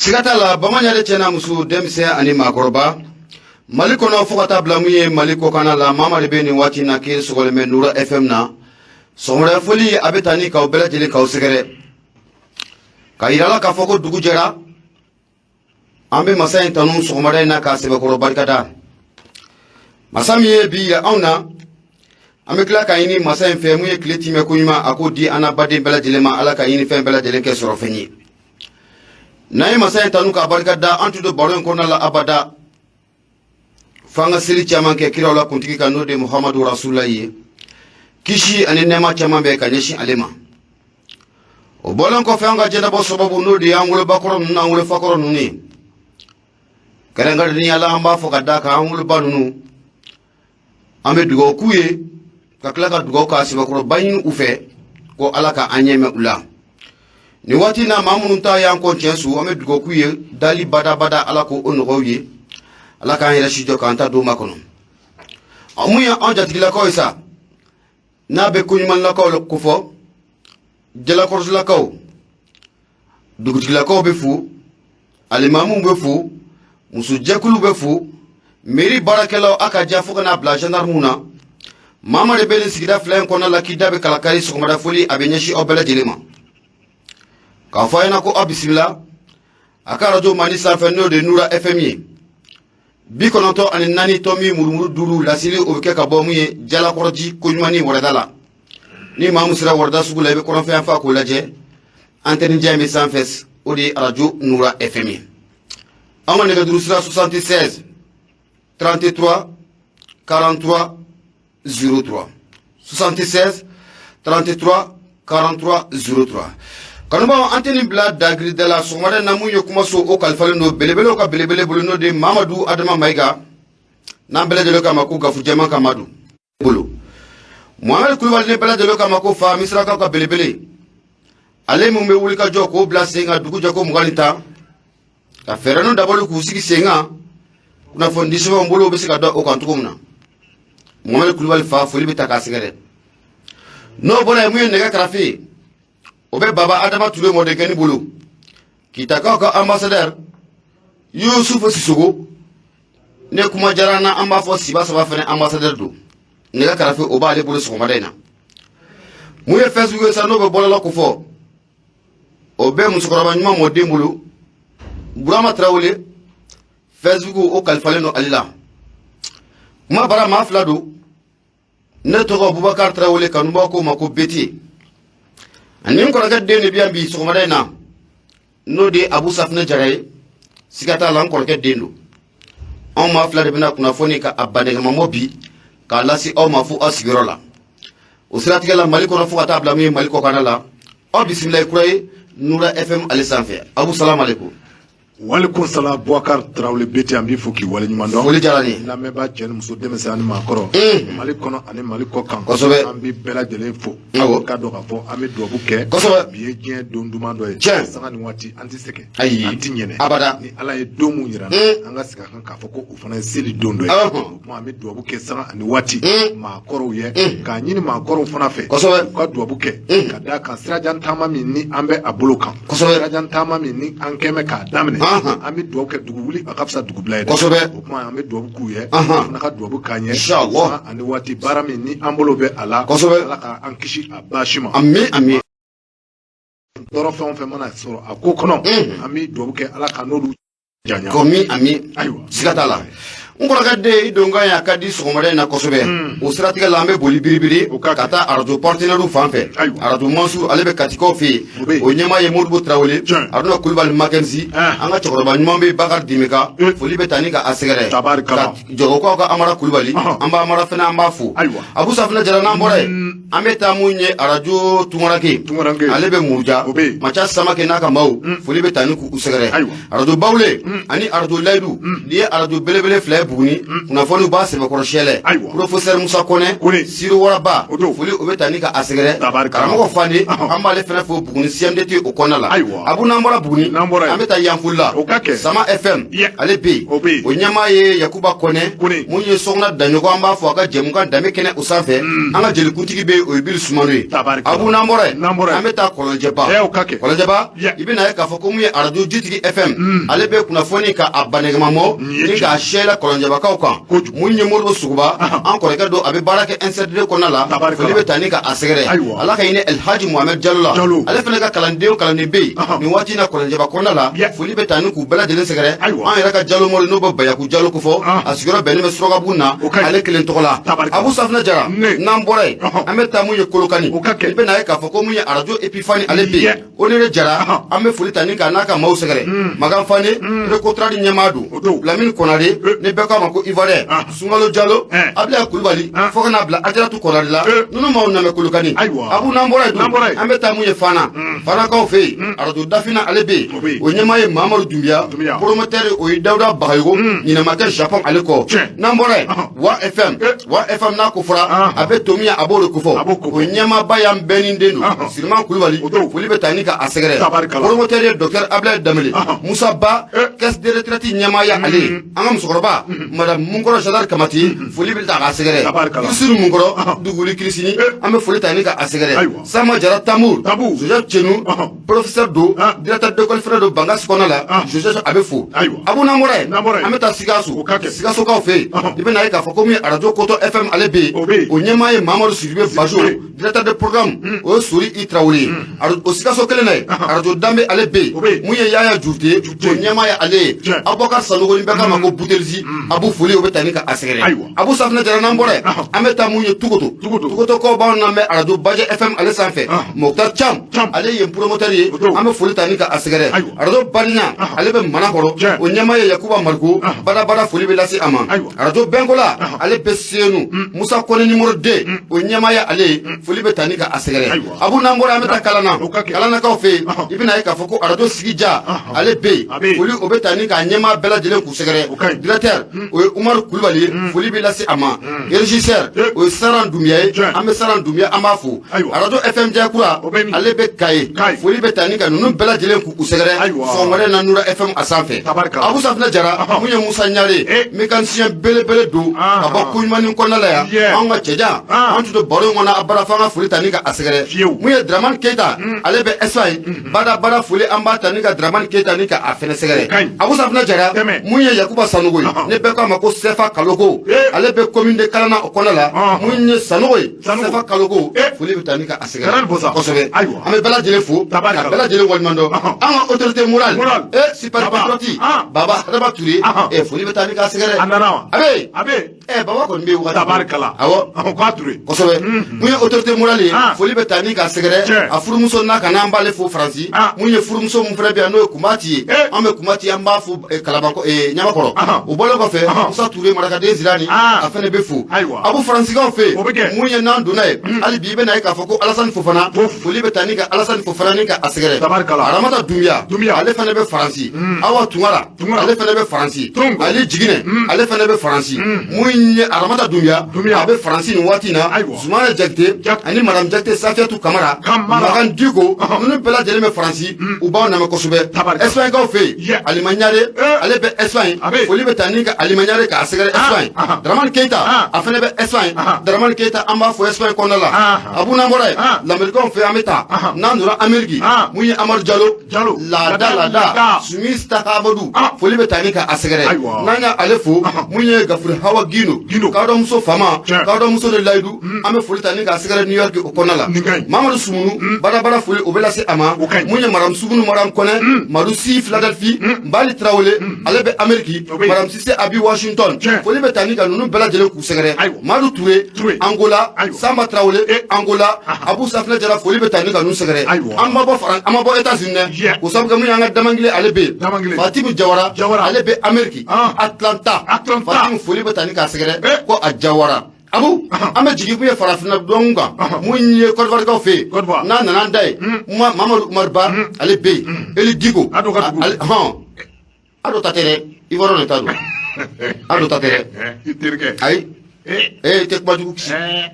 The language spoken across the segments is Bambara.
Siga t'a la, Bamaɲare cɛ n'a muso, denmisɛn ani maakɔrɔba, Mali kɔnɔ fo ka taa bila mun ye Mali kɔkanna la, maa de bɛ nin waati na k'i sɔgɔlen bɛ Nura FM na. Sɔgɔmada foli a bɛ taa ni k'aw bɛɛ lajɛlen k'aw sɛgɛrɛ ka yira la k'a fɔ ko dugu jɛra. An bɛ masa in tanu sɔgɔmada in na k'a sɛbɛkɔrɔ barikada, masa min ye bi yira anw na. An bɛ tila ka ɲini masa in fɛ mun ye tile timɛ ko ɲuman a k'o di an n'a baden bɛɛ lajɛlen ma. Ala ka ɲini fɛn bɛɛ lajɛlen kɛ sɔrɔ fɛn ye. N'an ye masa in tanu k'a barika da, an tɛ don baro in kɔnɔna la abada f'an ka seli caman kɛ kiraw la kuntigi kan, n'o de Muhamadu Rasulula ye, kisi ani nɛɛma caman bɛ ka ɲɛsin ale ma. O bɔlen kɔfɛ, an ka jɛnabɔ sababu, n'o de y'an wolobakɔrɔ ninnu n'an wolofakɔrɔ ninnu ye, kɛrɛnkɛrɛnnenya la an b'a fɔ ka d'a kan an woloba ninnu, an bɛ dugawu k'u ye ka tila ka dugawu k'a sɛbɛkɔrɔba ɲini u fɛ ko Ala ka an ɲɛmɛ u la nin waati na. Maa minnu ta y'an kɔn tiɲɛ su, an bɛ dugawu k'u ye dali badabada, Ala ko o nɔgɔw ye, Ala k'an yɛrɛ si jɔ k'an ta don ma kɔnɔ. Mun ye anw jatigilakaw ye sa, n'a bɛ koɲumanlakaw kofɔ, jalakɔrɔsilakaw, dugutigilakaw bɛ fo, alimamuw bɛ fo, musojɛkulu bɛ fo, mairie baarakɛlaw, a ka ja fo ka n'a bila gendarmew na. Maa maa de bɛ nin sigida fila in kɔnɔna la k'i da bɛ kalakari, sɔgɔmada foli a bɛ ɲɛsin aw bɛɛ lajɛlen ma k'a fɔ a ɲɛna ko aw bisimila a ka arajo mandi sanfɛ, n'o de ye Nura FM ye, 94.5. Laseli o bɛ kɛ ka bɔ mun ye Jalakɔrɔji koɲumanni wɛrɛda la. Ni maa min sera wɛrɛda sugu la, i bɛ kɔrɔnfɛ fa k'o lajɛ, antenne jan bɛ sanfɛ, o de ye arajo Nura FM ye. An ka nɛgɛjuru sira 76 33 43 03, 76 33 43 03. Kanubaw, an tɛ nin bila dagirida la sɔgɔmada na. Mun ye kumaso, o kalifalen don belebelew ka belebele bolo, n'o de ye Mamadu Adama Mayiga, n'an bɛɛ lajɛlen k'a ma ko Gafu Jɛman ka Madu bolo, Mohamed Kulubali, ne bɛɛ lajɛlen k'a ma ko fa Misirakaw ka belebele, ale min bɛ wuli ka jɔ k'o bila sen kan dugu jɛ ko 21, ka fɛɛrɛ n'u dabali k'u sigi sen kan, kunnafoni sɛbɛnw bolo bɛ se ka da o kan cogo min na. Mohamed Kulubali fa, foli bɛ ta k'a sɛgɛrɛ. N'o bɔra yen, mun ye nɛgɛ karafe ye, o bɛ Baba Adama Ture mɔdenkɛni bolo, Kitakaw ka ambassadeur Yusufu Sisogo. Ne kuma diyara n na, an b'a fɔ siba saba fana ambassadeur don. Nɛgɛ karafe o b'ale bolo sɔgɔmada in na. Mun ye Facebook ye sa, n'o bɛ bɔlɔlɔ ko fɔ, o bɛ musokɔrɔba ɲuman mɔden bolo, Burama Tarawele. Facebook o kalifalen don ale la. Kuma bara maa fila don. Ne tɔgɔ Bubakar Tarawele, kanubaw ko ma ko Bete. Ani n kɔrɔkɛ den de bɛ yan bi sɔgɔmada in na, n'o de ye Abu Safinɛ Jara ye. Siga t'a la, n kɔrɔkɛ den don. Anw maa fila de bɛna kunnafoni ka a bandɛgɛmamɔ bi k'a lase aw ma fo aw sigiyɔrɔ la. O siratigɛ la, Mali kɔnɔ fo ka taa bila min ye Mali kɔkanna la, aw bisimila kura ye Nura FM ale sanfɛ. Abu, salamu aleykum. Walekum salam, Bubakar Tarawele Bete, an b'i fo k'i waleɲuman dɔn. Foli diyara n ye. Lamɛnbaa cɛ ni muso, denmisɛn ani maakɔrɔ, Mali kɔnɔ ani Mali kɔ kan, an bɛ bɛɛ lajɛlen fo. K'a dɔn k'a fɔ an bɛ dubabu kɛ. Bi ye diɲɛ don duman dɔ ye. Sanga ni waati an tɛ sɛgɛn. Ayi. An tɛ ɲinɛ. Abada. Ni Ala ye don mun yira an ka segin a kan k'a fɔ ko o fana ye seli don dɔ ye. O tuma an bɛ dubabu kɛ sanga ani waati maakɔrɔw ye, k'a ɲini maakɔrɔw fana fɛ u ka dubabu kɛ, ka d'a kan sirajan taama min ni an bɛ a bolo kan, sirajan taama min ni an kɛn bɛ k'a daminɛ, an bɛ dugawu kɛ dugu wuli a ka fisa dugu bila ye. O tuma an bɛ dugawu k'u ye, u fana ka dugawu k'an ye. Inshallah. Ani waati baara min ni an bolo bɛ a la, Ala ka an kisi a baasi ma. Ami, ami. Tɔɔrɔ fɛn o fɛn mana sɔrɔ a ko kɔnɔ, an bɛ dugawu kɛ Ala ka n'olu janya. Komi ami. Ayiwa. Siga t'a la, n kɔrɔkɛ den, i donkan ye a ka di sɔgɔmada in na kosɛbɛ. O siratigɛ la, an bɛ boli biribiri O ka ka taa arajo partenaire fan fɛ. Arajo Mansur, ale bɛ Katikaw fɛ yen. O bɛ yen. O ɲɛmaa ye Modibo Tarawele, Aruna Kulubali Makenzi, an ka cɛkɔrɔba ɲuman bɛ Bakari Dimeka, foli bɛ taa ni ka a sɛgɛrɛ. Tabarikala. Ka Jɔgɔkaw ka Amara Kulubali, an b'a Amara fana, an b'a fo. Abu Safinɛ Jara, n'an bɔra yen, an bɛ taa mun ye arajo Tungaranke. Tungaranke. Ale bɛ Muruja. O bɛ yen. Maca Samake n'a ka maaw, foli bɛ taa ni k'u sɛgɛrɛ. Arajo Bawule ani arajo Layidu, nin ye arajo belebele fila ye. ye Buguni kunnafoniw b'a sɛbɛkɔrɔ sɛlɛ Ayiwa. Professeur Musa Kɔnɛ Kone. Siro Waraba O don. Foli o bɛ taa ni ka a sɛgɛrɛ. Tabarikala. Karamɔgɔ Fane, Ɔhɔn. an b'ale fɛnɛ fo Buguni CMDT o kɔnɔna la. Ayiwa. Abu, n'an bɔra Buguni, N'an bɔra yen. an bɛ taa Yanfolila. O ka kɛ. Sama FM ale bɛ yen. O bɛ yen. O ɲɛmaa ye Yakuba Kɔnɛ. Kone. Mun ye Sɔgɔna Daɲɔgɔn, an b'a fɔ a ka jɛmukan danbe kɛnɛ o sanfɛ. An ka jelikuntigi bɛ yen, o ye Bili Sumano ye. Tabarikala. Abu, n'an bɔra yen, N'an bɔra yen. an bɛ taa Kɔlɔnjɛba. Ɛ, o ka kɛ. Kɔlɔnjɛba, i bɛna ye k'a fɔ ko mun ye arajo Jitigi FM, ale bɛ kunnafoni ka a banɛgɛmamɔ Nin ye ni tiɲɛ. k'a sɛla Kɔlɔnjɛbakaw kan. Kojugu. Mun ye Moribo Suguba, an kɔrɔkɛ don, a bɛ baara kɛ NCD kɔnɔna la. Tabarikala. Foli bɛ taa ni ka a sɛgɛrɛ. Ayiwa. Ala ka hinɛ Elhaji Mohamed Jalo la. Jalo. Ale fana ka kalanden o kalanden bɛ yen nin waati in na Kɔlɔnjɛba kɔnɔna la. Foli bɛ taa ni k'u bɛɛ lajɛlen sɛgɛrɛ. Ayiwa. An yɛrɛ ka Jalo Mori, n'o bɛ Bayaku Jalo kofɔ, a sigiyɔrɔ bɛnnen bɛ Surakabugu na, O ka ɲi. ale kelen tɔgɔ la. Tabarikala. Abu Safunɛ Jara, Ne. n'an bɔra yen, an bɛ taa mun ye Kolokani. O ka kɛ. I bɛna ye k'a fɔ ko mun ye arajo Epifani, ale bɛ yen. Onere Jara, an bɛ foli ta ni k'a n'a ka maaw sɛgɛrɛ. Magan Fane, Recotrade ɲɛmaa don. O don. Lamini Konare, ni bɛɛ k'a ma ko Ivoirien. Sunkalo Jalo, Abdoulaye Kulubali, fo ka n'a bila Ajaratu Konare la. Ninnu maaw namɛ Kolokani. Ayiwa. Abu, n'an bɔra yen N'an bɔra dun, yen. an bɛ taa mun ye Fana. Fanakaw fɛ yen, arajo Dafina, ale bɛ O bɛ yen. yen. O ɲɛmaa ye Mamadu Dunbiya. Dunbiya. Promoteur o ye Dawuda Bagayogo, ɲinɛmakɛ Japon ale kɔ. N'an bɔra yen, Wa FM, Wa FM n'a ko fɔra, a bɛ tomiya, a b'o de kofɔ. A b'o kofɔ. O ɲɛmaaba y'an bɛɛ ni den don, Siriman Kulubali. O don. Foli bɛ taa ni ka a sɛgɛrɛ. Tabarikala. Promoteur ye docteur Abdoulaye Danbele. Musa Ba, caisse de retraite ɲɛmaa ye ale ye. An ka musokɔrɔba madame Munkɔrɔ Jadar Kamati, foli bɛ ta k'a sɛgɛrɛ. Tabarikala. Kirisini Munkɔrɔ Duguli Kirisini, an bɛ foli ta ni ka a sɛgɛrɛ. Ayiwa. Sama Jara Tamur, Tamur. Joseph Cenu, professeur don, directeur d'école fɛnɛ don Bankasi kɔnɔ la. Joseph, a bɛ fo. Ayiwa. Abu, n'an bɔra yen, N'an bɔra yen. an bɛ taa Sikaso. O ka kɛ. Sikasokaw fɛ yen, i bɛna ye k'a fɔ ko min ye arajo Kotɔ FM, ale bɛ O bɛ yen. yen. O ɲɛmaa ye Mamadu Sidibe Bajo. Sidibe. Directeur de programme o ye Sori I Tarawele ye. O Sikaso kelen na yen, arajo Danbe, ale bɛ O bɛ yen. yen. Mun ye Yaya Jurute, Jurute. o ɲɛmaa ye ale ye. Abubakar Sanogo, ni bɛɛ k'a ma ko Butelisi, Abu, foli o bɛ taa ni ka a sɛgɛrɛ. Ayiwa. Abu Safunɛ Jara, n'an bɔra yen, an bɛ taa mun ye Tukoto. Tukoto. Tukotokaw b'anw lamɛn arajo Bajɛ FM ale sanfɛ. Moktar Cham, Cham. ale ye promoteur ye. O don. An bɛ foli ta ni ka a sɛgɛrɛ. Ayiwa. Arajo Baniya, ale bɛ Manakɔrɔ. O ɲɛmaa ye Yakuba Mariko. Badabada foli bɛ lase a ma. Ayiwa. Arajo Bɛnkola, ale bɛ Senu. Musa Kɔnɛ numéro 2, o ɲɛmaa ye ale ye. Foli bɛ ta ni ka a sɛgɛrɛ. Ayiwa. Abu, n'an bɔra, an bɛ taa Kalana. O ka kɛ. Kalanakaw fɛ yen, Ɔhɔn. i bɛna ye k'a fɔ ko arajo Sigija, ale bɛ yen. A bɛ yen. Foli o bɛ ta ni k'a ɲɛmaa bɛɛ lajɛlen k'u sɛgɛrɛ. O ka ɲi. Directeur o ye Umaru Kulubali ye, foli bɛ lase a ma. Régisseur o ye Saran Dunbiya ye. An bɛ Saran Dunbiya, an b'a fo. Ayiwa. Arajo FM Jɛkura, O bɛ min? ale bɛ Kaye. Kayi. Foli bɛ taa ni ka ninnu bɛɛ lajɛlen k'u sɛgɛrɛ Ayiwa. sɔgɔmada in na Nura FM a sanfɛ. Tabarikala. Abu Safunɛ Jara, mun ye Musa Ɲare, mécanicien belebele don ka bɔ Koɲumanin kɔnɔna la yan. Anw ka cɛjan, an tun tɛ baro in kɔnɔ a bara, f'an ka foli ta ni ka a sɛgɛrɛ. Fiyewu. Mun ye Dramani Keyita, ale bɛ Espagne. Bada bada foli an b'a ta ni ka Dramani Keyita ni ka a fɛnɛ sɛgɛrɛ. O ka ɲi. Abu Safunɛ Jara, Tɛmɛ. mun ye Yakuba Sanogo ye, Ɔhɔn. ne bɛɛ k'a ma ko Sɛfa Kaloko, ale bɛ commune de Kalana o kɔnɔna la. Mun ye Sanogo ye, Sanogo. Sɛfa Kaloko, foli bɛ taa ni ka a sɛgɛrɛ. Kana nin bɔ sa. Kosɛbɛ. Ayiwa. An bɛ bɛɛ lajɛlen fo ka Tabarikala. bɛɛ lajɛlen waleɲuman dɔn. An ka autorité morale, Morale. Super Baba. patriote, Baba Adama Touré, foli bɛ taa ni k'a sɛgɛrɛ. A nana wa? A bɛ yen. A bɛ yen. Baba kɔni bɛ yen wagati bɛɛ. Tabarikala. Awɔ. K'a Touré. Kosɛbɛ. Mun ye autorité morale ye, foli bɛ taa ni k'a sɛgɛrɛ. A furumuso n'a ka n'an b'ale fo Faransi. Mun ye furumuso mun fana bɛ yan, n'o ye Kumati ye, an bɛ Kumati, an b'a fo Kalabankɔ, Ɲamakɔrɔ. O bɔlen kɔfɛ, Musa Touré marakaden Zirani, a fana bɛ fo. Ayiwa. Abu, Faransikaw fɛ O bɛ kɛ. yen, mun ye n'an donna yen hali bi, i bɛna ye k'a fɔ ko Alasani Fofana, foli bɛ taa ni ka Alasani Fofana ni ka a sɛgɛrɛ. Tabarikala. Aramata Dunbiya, Dunbiya. ale fana bɛ Faransi. Awa Tunkara, Tunkara. ale fana bɛ Faransi. Tungo. Ali Jiginɛ, ale fana bɛ Faransi. Mun ye Aramata Dunbiya, Dunbiya. a bɛ Faransi nin waati in na. Ayiwa. Zumana Jakite Jakite. ani madame Jakite Safiatou Kamara, Kamara. Makan Diko, ninnu bɛɛ lajɛlen bɛ Faransi, u b'aw lamɛn kosɛbɛ. Tabarikala. Espagne fɛ yen, Alima Ɲare, ale bɛ Espagne. A bɛ yen. Foli bɛ taa ni ka Alima Ɲare k'a sɛgɛrɛ Espagne. Dramani Keita, a fana bɛ Espagne. Dramani Keita, an b'a fɔ Espagne kɔnɔna la. Abu, n'an bɔra yen, Lamɛrikaw fɛ an bɛ taa. N'an donna Amérique, mun ye Amadu Jalo, Jalo. laada laada, Laada. Sumi Stakabadu, Ah. foli bɛ taa ni ka a sɛgɛrɛ. Ayiwa. N'an y'ale fo, mun ye Gafuri Hawa Gindo, Gindo. Kadɔmuso fama, Tiɲɛ. Kadɔmuso de layidu, an bɛ foli ta ni k'a sɛgɛrɛ New York o kɔnɔna la. Nin ka ɲi. Mamadu Sumunu, badabada foli o bɛ lase a ma. O ka ɲi. Mun ye madame Sumunu, madame Kɔnɛ, Madu Si Philadelphie, Mbali Tarawele, ale bɛ Amérique. O bɛ yen. Madame Sise Abi Washington, Tiɲɛ. foli bɛ taa ni ka ninnu bɛɛ lajɛlen k'u sɛgɛrɛ. Ayiwa. Madu Ture, Ture. Angola, Ayiwa. Samba Tarawele, Angola. Abu Safinɛ Jara, foli bɛ taa ni ka ninnu sɛgɛrɛ. Ayiwa. An ma bɔ Faran, an ma bɔ États-Unis dɛ. Yeah. O sababu kɛ mun y'an ka Damangile, ale bɛ yen. Damangile. Fatimu Jawara, Jawara. ale bɛ Amérique, Atlanta. Atlanta. Fatimu, foli bɛ taa ni k'a sɛgɛrɛ ko a Jawara. Abu, an bɛ jigin mun ye farafinna dɔn kan, mun ye Côte d'Ivoire fɛ yen. Côte d'Ivoire. N'a nana an da yen, Mamadu Umaru Ba, ale bɛ yen. Eli Diko, A dɔ ka dugu. ale hɔn, a dɔ ta tɛ dɛ, Ivoirien de ta don. Hali o ta tɛ dɛ. I terikɛ. Ayi. Ee, i tɛ kuma jugu.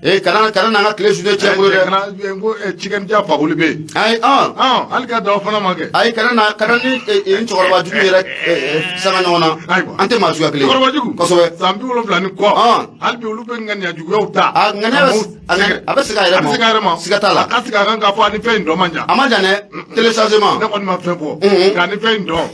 Ee, kana n'an ka tile su tiɲɛ bolo dɛ. Kana n ko cikɛnija fakoli bɛ yen. Ayi, ɔn. Hali ka da o fana ma kɛ. Ayi, kana ni n cɛkɔrɔba jugu yɛrɛ sanga ɲɔgɔn na. Ayiwa. An tɛ maa suguya kelen ye. Cɛkɔrɔba jugu. Kosɛbɛ. San 70 ni kɔ. Hali bi olu bɛ ŋaniya juguyaw ta. A ŋaniya bɛ a bɛ segin a yɛrɛ A ma. bɛ segin a yɛrɛ ma. Siga t'a la. A ka segin a kan k'a fɔ a ni fɛn in dɔn man jan. A ma jan dɛ, téléchargement. Ne kɔni ma fɛn fɔ. Nka ni fɛn in dɔn.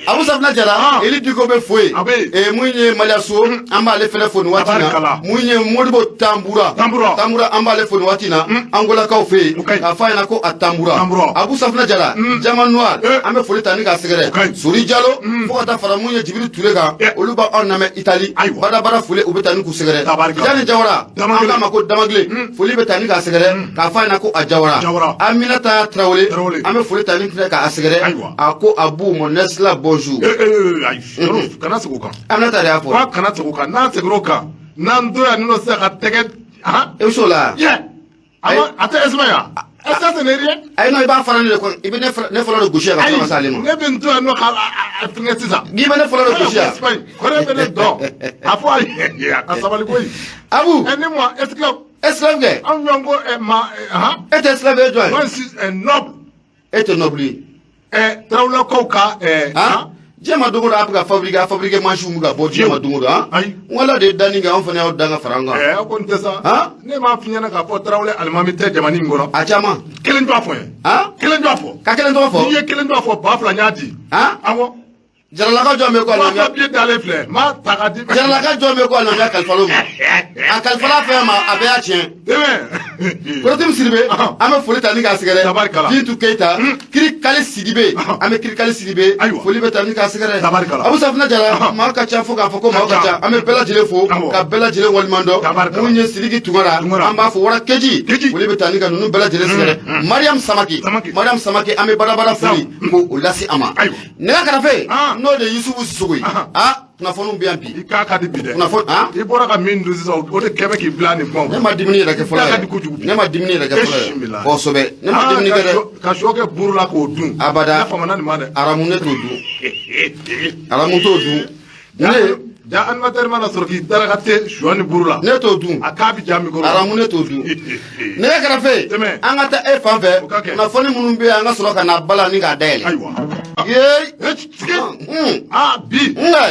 Abu Safina Jara, Eli Diko bɛ fo yen. A bɛ yen. Ee, mun ye Maliyaso, an b'ale fɛnɛ fo nin waati in na. Tabarikala. Mun ye Modibo Tambura. Tambura. Tambura, an b'ale fo nin waati in na. Angolakaw fɛ yen. O ka ɲi. K'a fɔ a ɲɛna ko a Tambura. Tambura. Abu Safina Jara, Jama Noir, an bɛ foli ta ni k'a sɛgɛrɛ. O ka ɲi. Sori Jalo, fo ka taa fara mun ye Jibiri Ture kan. Olu b'anw lamɛn Itali. Ayiwa. Badabada foli u bɛ taa ni k'u sɛgɛrɛ. Tabarikala. Jani Jawara, an Damagile. k'a ma ko Damagile. Foli bɛ taa ni k'a sɛgɛrɛ. K'a fɔ a ɲɛna ko a Jawara. Jawara. Aminata Traoré, Traoré. an bɛ foli ta ni k'a sɛgɛrɛ. Ayiwa. A ko Abu, mon esclave, bonjour. Ee, ayi, yɔrɔ, kana segin o kan. Aminata de y'a fɔ. Ko kana segin o kan. N'an seginna o kan, n'an to yan nɔ sisan ka tɛgɛ han. E bɛ s'o la? Yɛ. A ma a tɛ Espagne yan. Est-ce que ce n'est rien? Ayi, non, i b'a fara ne de kɔnɔ, i bɛ ne fɔlɔ de gosi yan ka sɔrɔ ka s'ale ma. Ne bɛ n to yan nɔ ka a fɛngɛ sisan. N'i bɛ ne fɔlɔ de gosi yan. Espagne, kɔrɔ bɛ ne dɔn. A fɔ a ye, a ka sabali koyi. Abu. Ɛ, ni moi esclave. Esclave kɛ. Anw ɲɔgɔn ko ɛ ma ɛ han. E tɛ esclave ye, jɔn Moi, ye? je suis un noble. E tɛ noble ye. Ɛ, Tarawelelakaw ka ɛ Han, diɲɛ ma don o don, a bɛ ka fabriquer, a fabriquer mansiw bɛ ka bɔ diɲɛ ma don o don, han. Ayi. N ko Ala de ye danni kɛ, anw fana y'aw dan ka fara an kan. Ɛ, aw kɔni tɛ sa. Han? Ne m'a f'i ɲɛna k'a fɔ Tarawele alimami tɛ jamana in kɔnɔ. A caman. Kelen tɔgɔ fɔ n ye. Han? Kelen tɔgɔ fɔ. Ka kelen tɔgɔ fɔ. N'i ye kelen tɔgɔ fɔ, 2000 n y'a di. Han? Awɔ. Jaralaka jɔn bɛ ko Waa alimami? fila biye dalen filɛ. N b'a ta k'a di. Jaralaka jɔn bɛ ko alimami kalifa l'o ma? A kalifala fɛn ma, a bɛɛ y'a tiɲɛ. Dɛmɛ. Kɔrɔtimi Sidibe, an bɛ foli ta ni k'a sɛgɛrɛ. Tabarikala. Bintu Keyita, Kirikali Sidibe, an bɛ Kirikali Sidibe, Ayiwa. foli bɛ ta ni k'a sɛgɛrɛ. Tabarikala. Abu Safina Jara, maa ka ca fo k'a fɔ ko maa ka ca. An bɛ bɛɛ lajɛlen fo, ka bɛɛ lajɛlen waleɲuman dɔn. Tabarikala. Mun ye Sidiki Tunkara, Tunkara. an b'a fɔ Wara Keji, Keji. foli bɛ ta ni ka ninnu bɛɛ lajɛlen sɛgɛrɛ. Mariam Samake, Samake. Mariam Samake, an bɛ badabada foli ko o lase a ma. Ayiwa. Nɛgɛ karafe, n'o de ye Yusufu Sisoko ye. Ah, kunnafoniw bɛ yan bi. I k'a ka di bi dɛ. Kunnafoni, han? I bɔra ka min dun sisan, o de kɛ bɛ k'i bila nin kuma. Ne ma dumuni yɛrɛ kɛ fɔlɔ I ka yɛrɛ. di kojugu bi. Ne ma dumuni yɛrɛ kɛ fɔlɔ E yɛrɛ. Kosɛbɛ. Ne ma dumuni kɛ dɛ. Ka sɔ kɛ buru la k'o dun. Abada. Ne famana nin ma dɛ. Aramu, ne t'o dun. Aramu t'o dun. Ne Ja animateur mana sɔrɔ k'i daraka te sɔ ni buru la. Ne t'o dun. A k'a bi ja min kɔrɔ. Aramu, ne t'o dun. Nɛgɛ kɛrɛfɛ. Tɛmɛ. An ka taa e fan fɛ. O ka kɛ. Kunnafoni minnu bɛ yen, an ka sɔrɔ ka na bala ni k'a dayɛlɛ. Ayiwa. Yeee. E, sigi. Ah, bi. Nka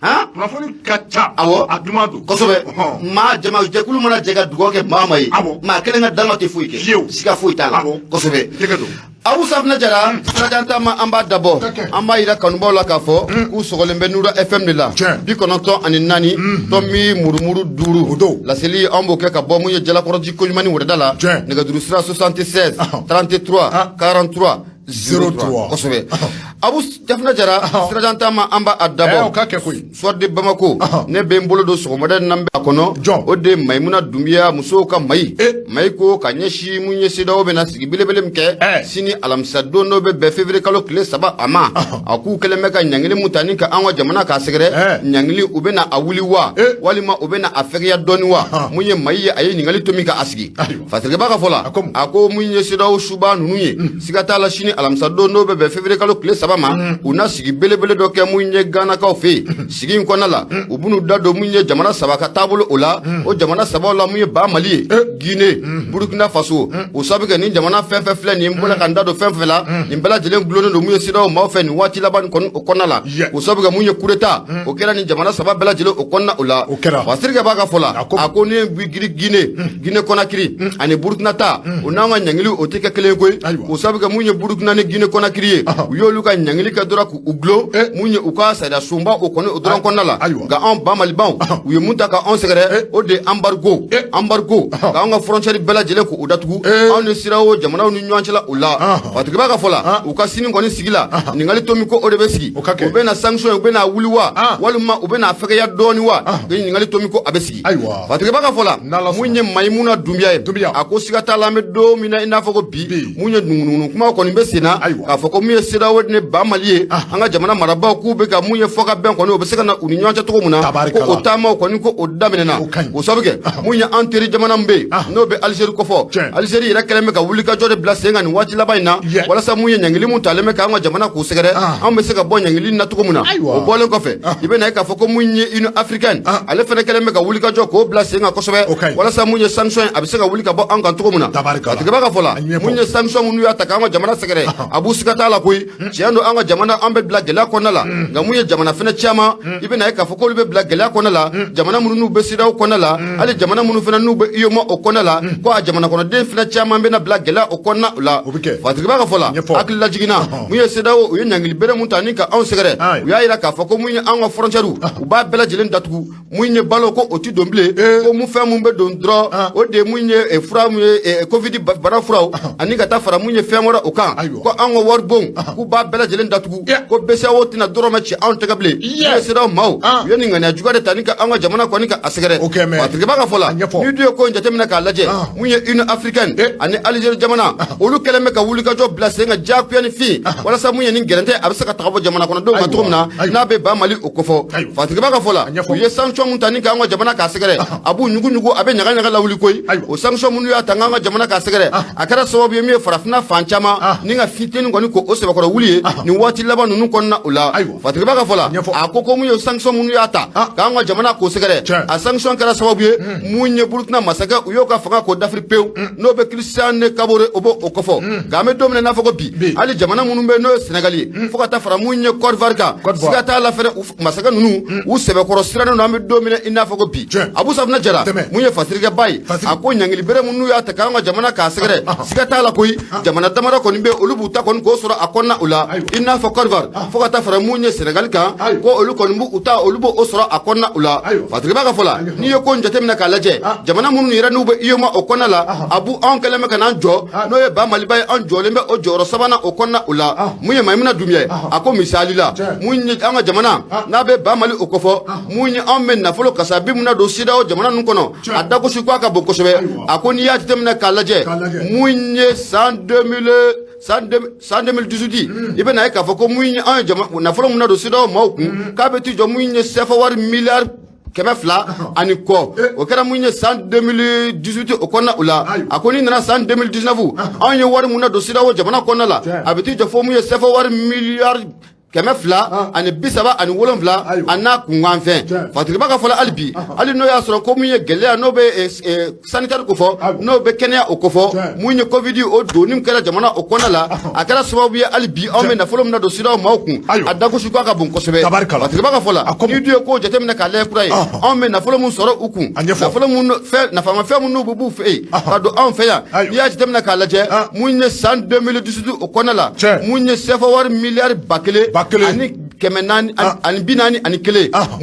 han. Kunnafoni ka ca. Awɔ. A duman don. Kosɛbɛ. Ɔhɔn. Maa jama jɛkulu mana jɛ ka dugawu kɛ maa ma ye. Awɔ. Maa kelen ka danga tɛ foyi kɛ. Fiyewu. Siga foyi t'a la. Awɔ. Kosɛbɛ. Jɛgɛ don. Abu Safina Jara, sirajan taama, an b'a dabɔ. Ka kɛ. An b'a yira kanubaw la k'a fɔ k'u sɔgɔlen bɛ Nura FM de la. Tiɲɛ. 94 tomi murumuru 5. O don. Laseli, an b'o kɛ ka bɔ mun ye Jalakɔrɔji koɲuman ni wɛrɛda la. Tiɲɛ. Nɛgɛjuru sira 76 33 43 03. Kosɛbɛ. Abu Safina Jara, sirajan taama, an b'a dabɔ. Ɛ, o ka kɛ koyi. Soir de Bamako, ne bɛ n bolo don sɔgɔmada in na, n bɛ a kɔnɔ. Jɔn? O de ye Mayimuna Dunbiya, musow ka mayi. Eh. Mayi ko ka ɲɛsin mun ye CEDEAO bɛna sigi belebele min kɛ Eh. sini alamisa don, n'o bɛ bɛn février kalo tile 3 a ma. A k'u kɛlen bɛ ka ɲangili mun ta ni ka an ka jamana k'a sɛgɛrɛ, Eh. ɲangili u bɛna a wuli wa, Eh. walima u bɛna a fɛgɛya dɔɔni wa? Mun ye mayi ye, a ye ɲininkali to min ka a sigi. Ayiwa. Fasirikɛba ka fɔ la, A ko mun? a ko mun ye CEDEAO suba ninnu ye, siga t'a la, sini alamisa don, n'o bɛ bɛn février kalo tile 3 ma, u na sigi belebele dɔ kɛ mun ye Ganakaw fɛ yen. Sigi in kɔnɔna la, u b'u da don mun ye jamana saba ka taabolo o la. O jamana sabaw la, mun ye ba Mali ye, Guinée, Burkina Faso. O sabu kɛ nin jamana fɛn fɛn filɛ nin ye, n bɔra ka n da don fɛn fɛn la, nin bɛɛ lajɛlen gulonnen don mun ye CEDEAO maaw fɛ nin waati laban nin kɔni o kɔnɔna la. O sabu kɛ mun ye coup d'état o kɛra nin jamana saba bɛɛ lajɛlen o kɔnɔna o la. O kɛra. Fasirikɛ b'a ka fɔ la, A ko a ko ne bi Guinée, Guinée Conakry ani Burkina ta, o n'an ka ɲangili o tɛ kɛ kelen ye koyi. Ayiwa. O sabu kɛ mun ye Burkina ni Guinée Conakry ye, u y'olu ka ɲangili kɛ dɔrɔn k'u gulon mun ye u ka sariya sunba o kɔni o dɔrɔn kɔnɔna la. Ayiwa. Nka anw ba Malibanw, u ye mun ta ka anw sɛgɛrɛ, o de ye embargo, embargo k'anw ka frontière bɛɛ lajɛlen k'u datugu anw ni CEDEAO jamanaw ni ɲɔgɔn cɛla o la. Fatigiba ka fɔ la, u ka sini kɔni sigi la, ɲininkali to min ko o de bɛ sigi, O ka kɛ. u bɛna sanction, u bɛna wuli wa, walima u bɛna fɛgɛya dɔɔni wa? Ɲininkali to min ko a bɛ sigi. Ayiwa. Fatigiba ka fɔ la, N'Ala sɔnna. mun ye Mayimuna Dunbiya ye, Dunbiya. a ko siga t'a la, an bɛ don min na i n'a fɔ ko bi, Bi. mun ye ŋunuŋunu kuma kɔni bɛ sen na Ayiwa. k'a fɔ ko mun ye CEDEAO ni Ba Mali ye, an ka jamana marabaaw k'u bɛ ka mun ye fɔ ka bɛn kɔni, o bɛ se ka na u ni ɲɔgɔn cɛ cogo min na, ko o taamaw kɔni, ko o daminɛna. O sabu kɛ mun ye, an teri jamana min bɛ yen, n'o bɛ Alizeri kofɔ, Alizeri yɛrɛ kɛlen bɛ ka wulikajɔ de bila sen kan nin waati laban in na, walasa mun ye ɲangili mun talen bɛ k'an ka jamana k'u sɛgɛrɛ, an bɛ se ka bɔ ɲangili na cogo min na. O bɔlen kɔfɛ, i bɛna ye k'a fɔ ko mun ye Union africaine, ale fana kɛlen bɛ ka wulikajɔ k'o bila sen kan kosɛbɛ, walasa mun ye sanction a bɛ se ka wuli ka bɔ an kan cogo min na. Fatigiba ka fɔ la, mun ye sanction minnu y'a ta k'an ka jamana sɛgɛrɛ, a b'u siga t'a la koyi. Tiɲɛ don, an ka jamana, an bɛ bila gɛlɛya kɔnɔna la, nka mun ye jamana fana caman, i bɛna ye k'a fɔ k'olu bɛ bila gɛlɛya kɔnɔna la, jamana minnu n'u bɛ CEDEAO kɔnɔna la, hali jamana minnu fana n'u bɛ UEMOA o kɔnɔna la, ko a jamana kɔnɔden fana caman bɛna bila gɛlɛya o kɔnɔna la. Fatigiba ka fɔ la, hakili lajiginna, mun ye CEDEAO, u ye ɲangili bere mun ta ni ka anw sɛgɛrɛ, u y'a jira k'a fɔ ko mun ye an ka frontière, u b'a bɛɛ lajɛlen datugu. Mun ye balo, ko o ti don bilen, ko mun fɛn mun bɛ don dɔrɔn, o de ye mun ye fura mun ye covid bana furaw, ani ka taa fara mun ye fɛn wɛrɛ o kan, ko an ka wari bon, k'u b'a bɛɛ lajɛlen datugu, ko BCEAO tɛna dɔrɔmɛ ci anw tɛgɛ bilen. Mun ye CEDEAO maaw, u ye nin ŋaniya juguya de ta ni ka an ka jamana kɔni ka a sɛgɛrɛ. Fatigiba ka fɔ la, n'i dun ye ko in jateminɛ k'a lajɛ, mun ye Union africaine ani Algérie jamana, olu kɛlen bɛ ka wulikajɔ bila sen kan diyagoya ni fin, walasa mun ye nin gɛrɛntɛ a bɛ se ka taga bɔ jamana kɔnɔdenw kan cogo min na, n'a bɛ Ba Mali o kofɔ. Fatigiba ka fɔ la, u ye sanction mun ta ni k'an ka jamana k'a sɛgɛrɛ, a b'u ɲugu-ɲugu, a bɛ ɲaga-ɲaga lawuli koyi. O sanction minnu y'a ta k'an ka jamana k'a sɛgɛrɛ, a kɛra sababu ye min ye farafinna fan caman ni ka fitinin kɔni ko o sɛbɛkɔrɔ wuli ye nin waati laban ninnu kɔnɔna o la. Fatigiba ka fɔ la, a ko mun ye sanction minnu y'a ta k'an ka jamana k'o sɛgɛrɛ, a sanction kɛra sababu ye mun ye Burukina masakɛ, u y'o ka fanga k'o dafiri pewu, n'o bɛ Christian Kabore, o b'o kofɔ. Nka an bɛ don min na i n'a fɔ ko bi, hali jamana minnu bɛ, n'o ye Senegali ye, fo ka taa fara mun ye Côte d'Ivoire kan, siga t'a la fɛnɛ, masakɛ ninnu u sɛbɛkɔrɔ sirannen don an bɛ don min na i n'a fɔ ko bi. Abu Safunɛ Jara, mun ye fasirikɛba ye, a ko ɲangili bere minnu y'a ta k'an ka jamana k'a sɛgɛrɛ, siga t'a la koyi, jamana damadɔ kɔni bɛ, olu b'u ta kɔni k'o sɔrɔ a kɔnɔna o la, i n'a fɔ Côte d'Ivoire, fo ka taa fara mun ye Senegali kan, ko olu kɔni b'u ta, olu b'o sɔrɔ a kɔnɔna o la. Fatigiba ka fɔ la, n'i ye ko in jateminɛ k'a lajɛ, jamana minnu yɛrɛ n'u bɛ UEMOA o kɔnɔna la, a b'u anw kɛlen bɛ ka n'an jɔ, n'o ye Ba Maliba ye, an jɔlen bɛ o jɔyɔrɔ sabanan o kɔnɔna o la. Mun ye Mayimuna Dunbiya ye, a ko misali la, mun ye an ka jamana n'a bɛ Ba Mali o kofɔ, mun ye anw bɛ nafolo kasabi mun na don CEDEAO jamana ninnu kɔnɔ, a dagosi ko a ka bon kosɛbɛ. A ko n'i y'a jateminɛ k'a lajɛ, mun ye san 2000 san 2018, i bɛna ye k'a fɔ ko mun ye anw ye nafolo mun na don CEDEAO maaw kun, k'a bɛ t'i jɔ mun ye CFA wari miliyari 200 ani kɔ. O kɛra mun ye san 2018 o kɔnɔna o la. A ko n'i nana san 2019, anw ye wari mun na don CEDEAO jamana kɔnɔna la, a bɛ t'i jɔ fo mun ye CFA wari miliyari 237 a n'a kunkanfɛn. Fatigiba ka fɔ la, hali bi, hali n'o y'a sɔrɔ ko mun ye gɛlɛya n'o bɛ sanitaire kofɔ, n'o bɛ kɛnɛya o kofɔ, mun ye covid o donni kɛra jamana o kɔnɔna la, a kɛra sababu ye hali bi anw bɛ nafolo min na don CEDEAO maaw kun, a dagosi ko a ka bon kosɛbɛ. Fatigiba ka fɔ la, n'i dun ye ko jateminɛ k'a lajɛ kura ye, anw bɛ nafolo min sɔrɔ u kun, nafolo mun fɛn nafamafɛn minnu bɛ b'u fɛ yen ka don anw fɛ yan, n'i y'a jateminɛ k'a lajɛ, mun ye san 2018 o kɔnɔna la, mun ye CFA wari miliyari 1000 ani 441,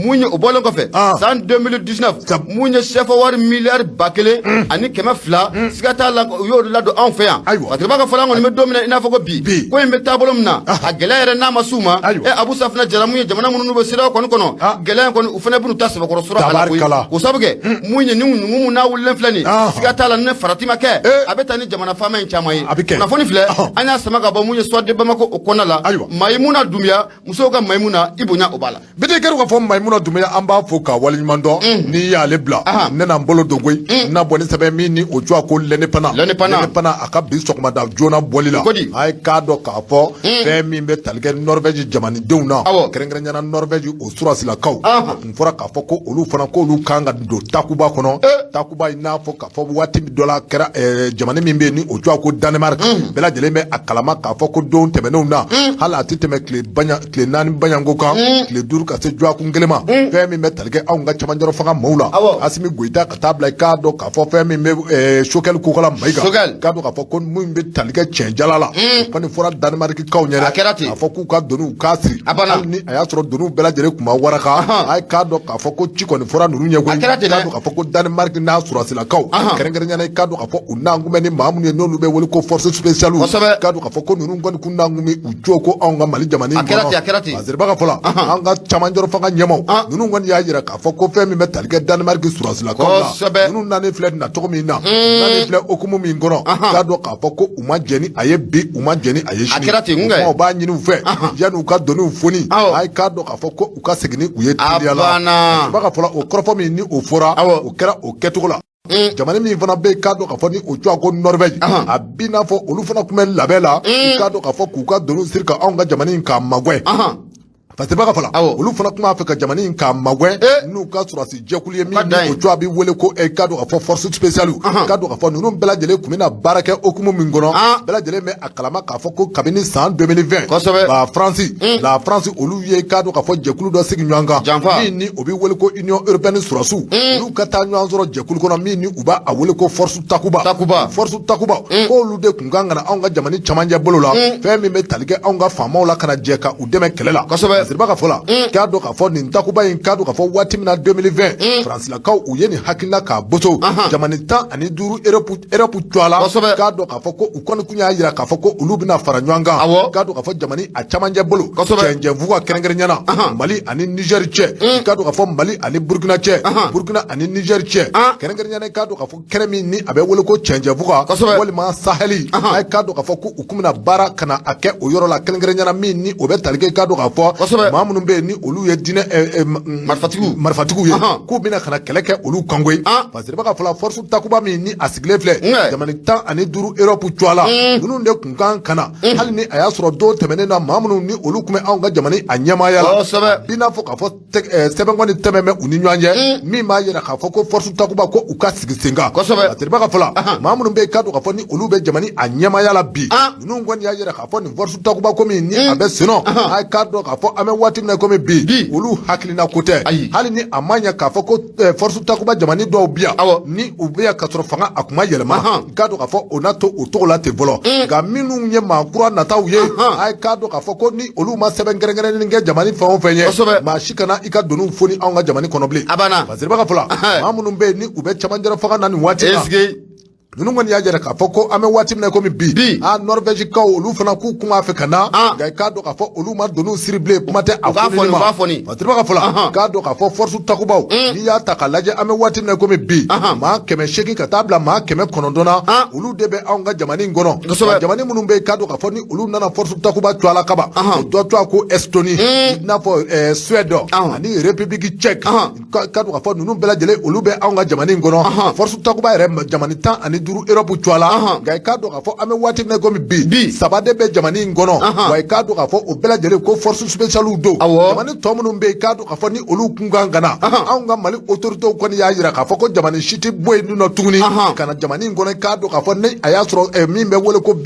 mun ye o bɔlen kɔfɛ san 2019, mun ye CFA wari miliyari 1200, siga t'a la u y'o ladon anw fɛ yan. Fatigiba ka fɔ la, an kɔni bɛ don min na i n'a fɔ ko bi, ko in bɛ taabolo min na, a gɛlɛya yɛrɛ n'a ma s'u ma, e Abu Safunɛ Jara, mun ye jamana minnu bɛ CEDEAO kɔni kɔnɔ, gɛlɛya in kɔni, u fana b'u ta sɛbɛkɔrɔ sɔrɔ a la koyi. K'o sababu kɛ mun ye, ni nugu mun n'a wulilen filɛ nin, siga t'a la ni farati ma kɛ, a bɛ taa ni jamana faama in caman ye. Kunnafoni filɛ, an y'a sama ka bɔ mun ye Soir de Bamako o kɔnɔna la. Mayimuna Dunbiya, musow ka Mayimuna, i bonya o b'a la. Bete kɛra k'a fɔ Mayimuna Dunbiya, an b'a fo k'a waleɲuman dɔn. N'i y'ale bila, ne na n bolo don koyi, n na bɔ ni sɛbɛn min ni o tɔgɔ ko L'Indépendant. L'Indépendant a ka bi sɔgɔmada joona bɔli la, a ye k'a dɔn k'a fɔ fɛn min bɛ tali kɛ Norvège jamanadenw na, kɛrɛnkɛrɛnnenya la Norvège o sɔrɔdasilakaw, a tun fɔra k'a fɔ ko olu fana k'olu kan ka don takuba kɔnɔ. Takuba, i n'a fɔ k'a fɔ waati dɔ la kɛra jamana min bɛ yen ni o tɔgɔ ko Danemark, bɛɛ lajɛlen bɛ a kalama k'a fɔ ko don tɛmɛnenw na, hali a tɛ tɛmɛ tile 4 baɲanko kan, tile 5 ka se dɔgɔkun kelen ma, fɛn min bɛ tali kɛ anw ka cɛmancɛrɔ fanga maaw la, Asimi Goyita ka taa bila i k'a dɔn k'a fɔ fɛn min bɛ Sogɛli Kokala Mayiga, k'a dɔn k'a fɔ ko min bɛ tali kɛ cɛnjala la, o kɔni fɔra Danemarkikaw ɲɛna k'a fɔ k'u ka doniw k'a siri, hali ni a y'a sɔrɔ doniw bɛɛ lajɛlen tun ma waraka. A ye k'a dɔn k'a fɔ ko ci kɔni fɔra ninnu ɲɛ koyi, k'a dɔn k'a fɔ ko Danemark n'a sɔrɔdasilakaw, kɛrɛnkɛrɛnnenya la i k'a dɔn k'a fɔ u n'an kun bɛ ni maa minnu ye n'olu bɛ wele ko force spéciale, k'a dɔn k'a fɔ ko ninnu kɔni kun n'an kun bɛ u jɔ ko anw ka Mali jamana in kɔnɔ. Fasiriba ka fɔ la, an ka camancɛrɔ fanga ɲɛmaaw ninnu kɔni y'a jira k'a fɔ ko fɛn min bɛ tali kɛ Danemark sɔrɔdasilakaw la, ninnu nanen filɛ na cogo min na, nanen filɛ hukumu min kɔnɔ, k'a dɔn k'a fɔ ko u ma jɛn ni a ye bi, u ma jɛn ni a ye sini. A kɛra ten. U b'a ɲini u fɛ, yanni u ka doniw foni, a ye k'a dɔn k'a fɔ ko u ka segin ni u ye teliya la. Fasiriba ka fɔ la, o kɔrɔfɔ min ni o fɔra, o kɛra o kɛcogo la. Jamana min fana bɛ yen, k'a dɔn k'a fɔ ni o tɔgɔ ko Norvège, a b'i n'a fɔ olu fana tun bɛ labɛn la, k'a dɔn k'a fɔ k'u ka doniw siri ka anw ka jamana in k'a magɛn. Fasiriba ka fɔ la, olu fana tun b'a fɛ ka jamana in k'a magɛn n'u ka sɔrɔdasi jɛkulu ye min ni o tɔgɔ bɛ wele ko k'a dɔn k'a fɔ force spéciale. K'a dɔn k'a fɔ ninnu bɛɛ lajɛlen tun bɛna baara kɛ hukumu min kɔnɔ, bɛɛ lajɛlen bɛ a kalama k'a fɔ ko kabini san 2020, la France, la France olu ye k'a dɔn k'a fɔ jɛkulu dɔ sigi ɲɔgɔn kan min ni o bɛ wele ko Union européenne sɔrɔdasiw, olu ka taa ɲɔgɔn sɔrɔ jɛkulu kɔnɔ min ni u b'a wele ko force Takuba. Takuba. Force Takuba, k'olu de tun kan ka na anw ka jamana camancɛ bolo la, fɛn min bɛ tali kɛ anw ka faamaw la, ka na jɛ ka u dɛmɛ kɛlɛ la. Fasiriba ka fɔ la, k'a dɔn k'a fɔ nin Takuba in, k'a dɔn k'a fɔ waati min na 2020, Faransilakaw u ye nin hakilina k'a boso jamana 15 Europe tɔgɔ la, k'a dɔn k'a fɔ ko u kɔni tun y'a jira k'a fɔ ko olu bɛna fara ɲɔgɔn kan, k'a dɔn k'a fɔ jamana a camancɛ bolo cɛncɛnfuga kɛrɛnkɛrɛnya na Mali ani Niger cɛ, k'a dɔn k'a fɔ Mali ani Burukina cɛ, Burukina ani Niger cɛ, kɛrɛnkɛrɛnya na k'a dɔn k'a fɔ kɛnɛ min ni a bɛ wele ko cɛncɛnfuga walima Saheli, a ye k'a dɔn k'a fɔ ko u tun bɛna baara ka na a kɛ o yɔrɔ la kɛrɛnkɛrɛnya na min ni o bɛ tali kɛ, k'a dɔn k'a fɔ maa minnu bɛ yen ni olu ye diinɛ marifatigiw ye, k'u bɛna ka na kɛlɛ kɛ olu kan koyi. Fasiriba ka fɔ la, force Takuba min ni a sigilen filɛ jamana 15 Europe tɔgɔ la, ninnu de tun kan ka na, hali ni a y'a sɔrɔ don tɛmɛnen na maa minnu ni olu tun bɛ anw ka jamana a ɲɛmaaya la, bi n'a fɔ k'a fɔ sɛbɛn kɔni tɛmɛn bɛ u ni ɲɔgɔn cɛ min b'a jira k'a fɔ ko force Takuba ko u ka sigi sen kan. Fasiriba ka fɔ la, maa minnu bɛ yen, k'a dɔn k'a fɔ ni olu bɛ jamana a ɲɛmaaya la bi, ninnu kɔni y'a jira k'a fɔ nin force Takuba ko min ni a bɛ sen, a k'a dɔn k'a fɔ an bɛ waati min na komi bi, olu hakilina ko tɛ. Hali ni a ma ɲɛ k'a fɔ ko force Takuba jamana dɔw bi yan ni u bɛ yan k'a sɔrɔ fanga a kuma yɛlɛma, k'a dɔn k'a fɔ o na to o cogo la ten fɔlɔ. Nka minnu ye maa kura nataw ye, a ye k'a dɔn k'a fɔ ko ni olu ma sɛbɛn kɛrɛnkɛrɛnnen kɛ jamana fɛn o fɛn ye, maa si kana i ka doniw foni anw ka jamana kɔnɔ bilen. A banna. Fasiriba ka fɔ la, maa minnu bɛ yen ni u bɛ camancɛrɔ fanga na nin waati la, ninnu kɔni y'a jira k'a fɔ ko an bɛ waati min na komi bi, a Norvège kaw olu fana k'u kun b'a fɛ ka na, nka i k'a dɔn k'a fɔ olu ma doniw siri bilen, kuma tɛ a fonili ma. Fasiriba ka fɔ la, k'a dɔn k'a fɔ force Takubaw, n'i y'a ta k'a lajɛ, an bɛ waati min na komi bi, maa 800 ka taa bila maa 900 na, olu de bɛ anw ka jamana in kɔnɔ. Jamana minnu bɛ yen, k'a dɔn k'a fɔ ni olu nana force Takuba tɔgɔ la kaban, o dɔ tɔgɔ ko Estonie, i n'a fɔ Suède ani République tchèque, k'a dɔn k'a fɔ ninnu bɛɛ lajɛlen olu bɛ anw ka jamana in kɔnɔ, force Takuba yɛrɛ jamana 15 Europe tɔgɔ la. Nka i k'a dɔn k'a fɔ an bɛ waati min na komi bi, saba de bɛ jamana in kɔnɔ, wa i k'a dɔn k'a fɔ o bɛɛ lajɛlen ko force spéciale don. Jamana tɔ minnu bɛ yen, k'a dɔn k'a fɔ ni olu kun kan ka na, anw ka Mali autorités kɔni y'a jira k'a fɔ ko jamana si tɛ bɔ yen nɔ tuguni ka na jamana in kɔnɔ, k'a dɔn k'a fɔ ni a y'a sɔrɔ min bɛ wele ko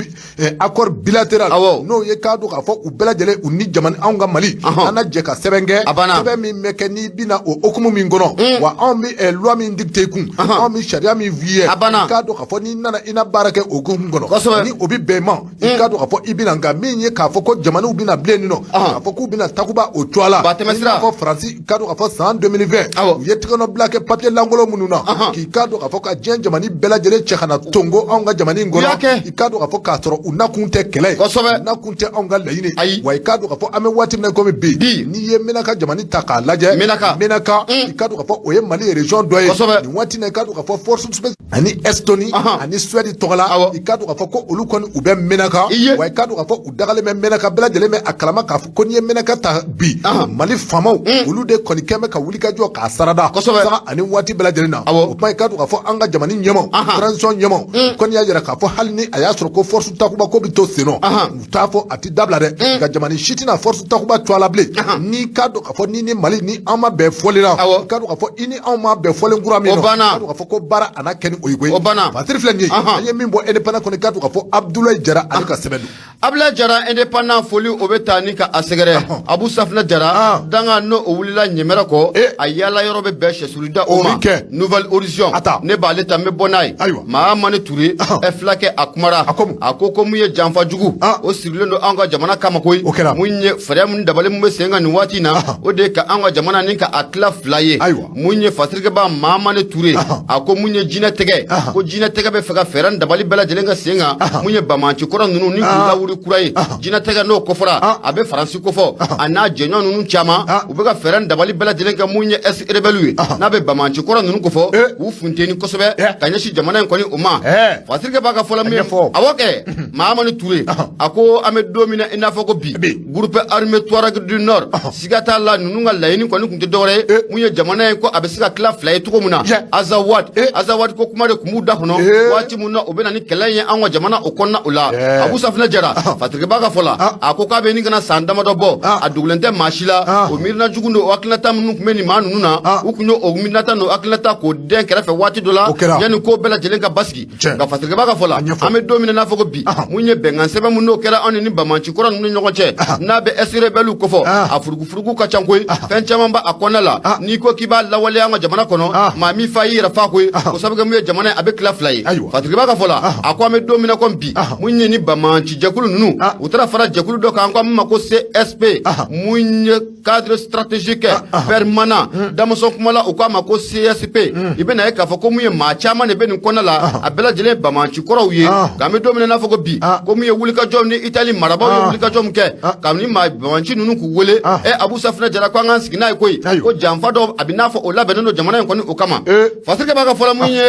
accord bilatéral, n'o ye k'a dɔn k'a fɔ u bɛɛ lajɛlen u ni jamana anw ka Mali an na jɛ ka sɛbɛn kɛ, sɛbɛn min bɛ kɛ n'i bɛna o hukumu min kɔnɔ, wa anw bɛ loi min dicter i kun, anw bɛ sariya min f'i ye, k'a dɔn k'a fɔ n'i nana i na baara kɛ o hukumu kɔnɔ, ni o bɛ bɛn i ma, i k'a dɔn k'a fɔ i bɛna. Nka min ye k'a fɔ ko jamanaw bɛna bilen nin nɔ, k'a fɔ k'u bɛna Takuba o cogoya la, i n'a fɔ Faransi, k'a dɔn k'a fɔ san 2020 u ye tɛgɛnɔbila kɛ papier lankolon minnu na, k'i k'a dɔn k'a fɔ ka diɲɛ jamana bɛɛ lajɛlen cɛ ka na tongo anw ka jamana in kɔnɔ, i k'a dɔn k'a fɔ k'a sɔrɔ u nakun tɛ kɛlɛ ye, u nakun tɛ anw ka laɲini. Wa i k'a dɔn k'a fɔ an bɛ waati min na komi bi, n'i ye Menaka jamana ta k'a lajɛ, Menaka, i k'a dɔn k'a fɔ o ye Mali région dɔ ye nin waati in na. I k'a dɔn k'a fɔ force ani Estonie ani Suède tɔgɔ la, i k'a dɔn k'a fɔ ko olu kɔni u bɛ Menaka, wa i k'a dɔn k'a fɔ u dagalen bɛ Menaka. Bɛɛ lajɛlen bɛ a kalama k'a fɔ ko n'i ye Menaka ta bi, Mali faamaw olu de kɔni kɛn bɛ ka wuli ka jɔ k'a sarada sanga ani waati bɛɛ lajɛlen na. O kuma, i k'a dɔn k'a fɔ an ka jamana ɲɛmaaw, transition ɲɛmaaw kɔni y'a jira k'a fɔ hali ni a y'a sɔrɔ ko force Takuba ko bɛ to sen nɔ, u t'a fɔ a tɛ dabila dɛ, nka jamana si tɛna force Takuba to a la bilen. N'i k'a dɔn k'a fɔ ni ni Mali ni an ma bɛn fɔlen na, i k'a dɔn k'a fɔ i ni anw ma bɛn fɔlen kura min na, i k'a dɔn k'a fɔ ko baara a na kɛ ni o ye koyi. O banna. Fasiri filɛ nin ye, an ye min bɔ Indépendant kɔnɔ, i k'a dɔn k'a fɔ Abdoulaye Jara ale ka sɛbɛn don. Abdoulaye Jara, Indépendant foli o bɛ taa ni ka a sɛgɛrɛ. Abu Safinɛ Jara danga n'o o wulila ɲɛmɛrɛ kɔ, a yaala yɔrɔ bɛ bɛn sɛsulida o ma Nouvel Horizon. Ne b'ale ta, n bɛ bɔ n'a ye. Mahamani Ture ɛ fulakɛ, a kumara, a ko ko mun ye janfa jugu o sirilen don anw ka jamana kama koyi. Mun ye fɛɛrɛ mun dabali mun bɛ sen kan nin waati in na, o de ye ka anw ka jamana ni ka a tila fila ye. Mun ye fasirikɛba Mahamani Ture, a ko mun ye jinɛ tɛgɛ ko jinɛ Jinɛtɛgɛ bɛ fɛ ka fɛɛrɛ ni dabali bɛɛ lajɛlen kɛ sen kan mun ye banbaanci kɔrɔ ninnu ni k'u lawuli kura ye. Jinɛtɛgɛ n'o kofɔra, a bɛ Faransi kofɔ a n'a jɛɲɔgɔn ninnu caman. U bɛ ka fɛɛrɛ ni dabali bɛɛ lajɛlen kɛ mun ye ex rebelle ye, n'a bɛ banbaanci kɔrɔ ninnu kofɔ, k'u funteni kosɛbɛ ka ɲɛsin jamana in kɔni o ma. Fasirikɛ b'a ka fɔ la min, awɔ kɛ, Mahamani Ture, a ko an bɛ don min na i n'a fɔ ko bi, groupe armé Touareg du Nord, siga t'a la, ninnu ka laɲini kɔni tun tɛ dɔwɛrɛ ye mun ye jamana in ko a bɛ se ka tila fila ye cogo min na. Azawad, Azawad ko kuma de tun b'u da kɔnɔ waati min na u bɛ na ni kɛlɛ ye an ka jamana o kɔnɔna o la. Abu Safinɛ Jara, Fasirikɛba ka fɔ la, a ko k'a bɛ nin kana san damadɔ bɔ, a dogolen tɛ maa si la, o miirina jugu n'o hakilinata minnu tun bɛ nin maa ninnu na, u tun ye o miirinata n'o hakilinata k'o dɛn kɛrɛfɛ waati dɔ la yanni ko bɛɛ lajɛlen ka basigi. Nka Fasirikɛba ka fɔ la, an bɛ don min na n'a fɔ ko bi, mun ye bɛnkan sɛbɛn mun n'o kɛra anw ni banbaanci kɔrɔ ninnu ni ɲɔgɔn cɛ, n'a bɛ ex rebelle kofɔ, a furugufurugu ka ca koyi, fɛn caman b'a kɔnɔna la. N'i ko k'i b'a lawaleya an ka jamana kɔnɔ, maa min fa y'i yɛrɛ fa koyi, o sabu kɛ mun ye jamana ye a bɛ tila fila ye. Fasirikɛba ka fɔ la, a ko an bɛ don min na komi bi, mun ye ni banbaanci jɛkulu ninnu, u taara fara jɛkulu dɔ kan, an ko min ma ko CSP, mun ye cadre stratégique permanent, damasɔn kuma la u k'a ma ko CSP. I bɛna ye k'a fɔ ko mun ye maa caman de bɛ nin kɔnɔna la, a bɛɛ lajɛlen banbaanci kɔrɔw ye. Nka an bɛ don min na n'a fɔ ko bi, ko mun ye wulikajɔ ni Itali marabaaw ye wulikajɔ min kɛ ka ni maa banbaanci ninnu k'u wele, ɛ Abu Safinɛ Jara ko an k'an sigi n'a ye koyi, ko janfa dɔ a bɛ n'a fɔ o labɛnnen don jamana in kɔni o kama. Fasirikɛ b'a ka fɔ la, mun ye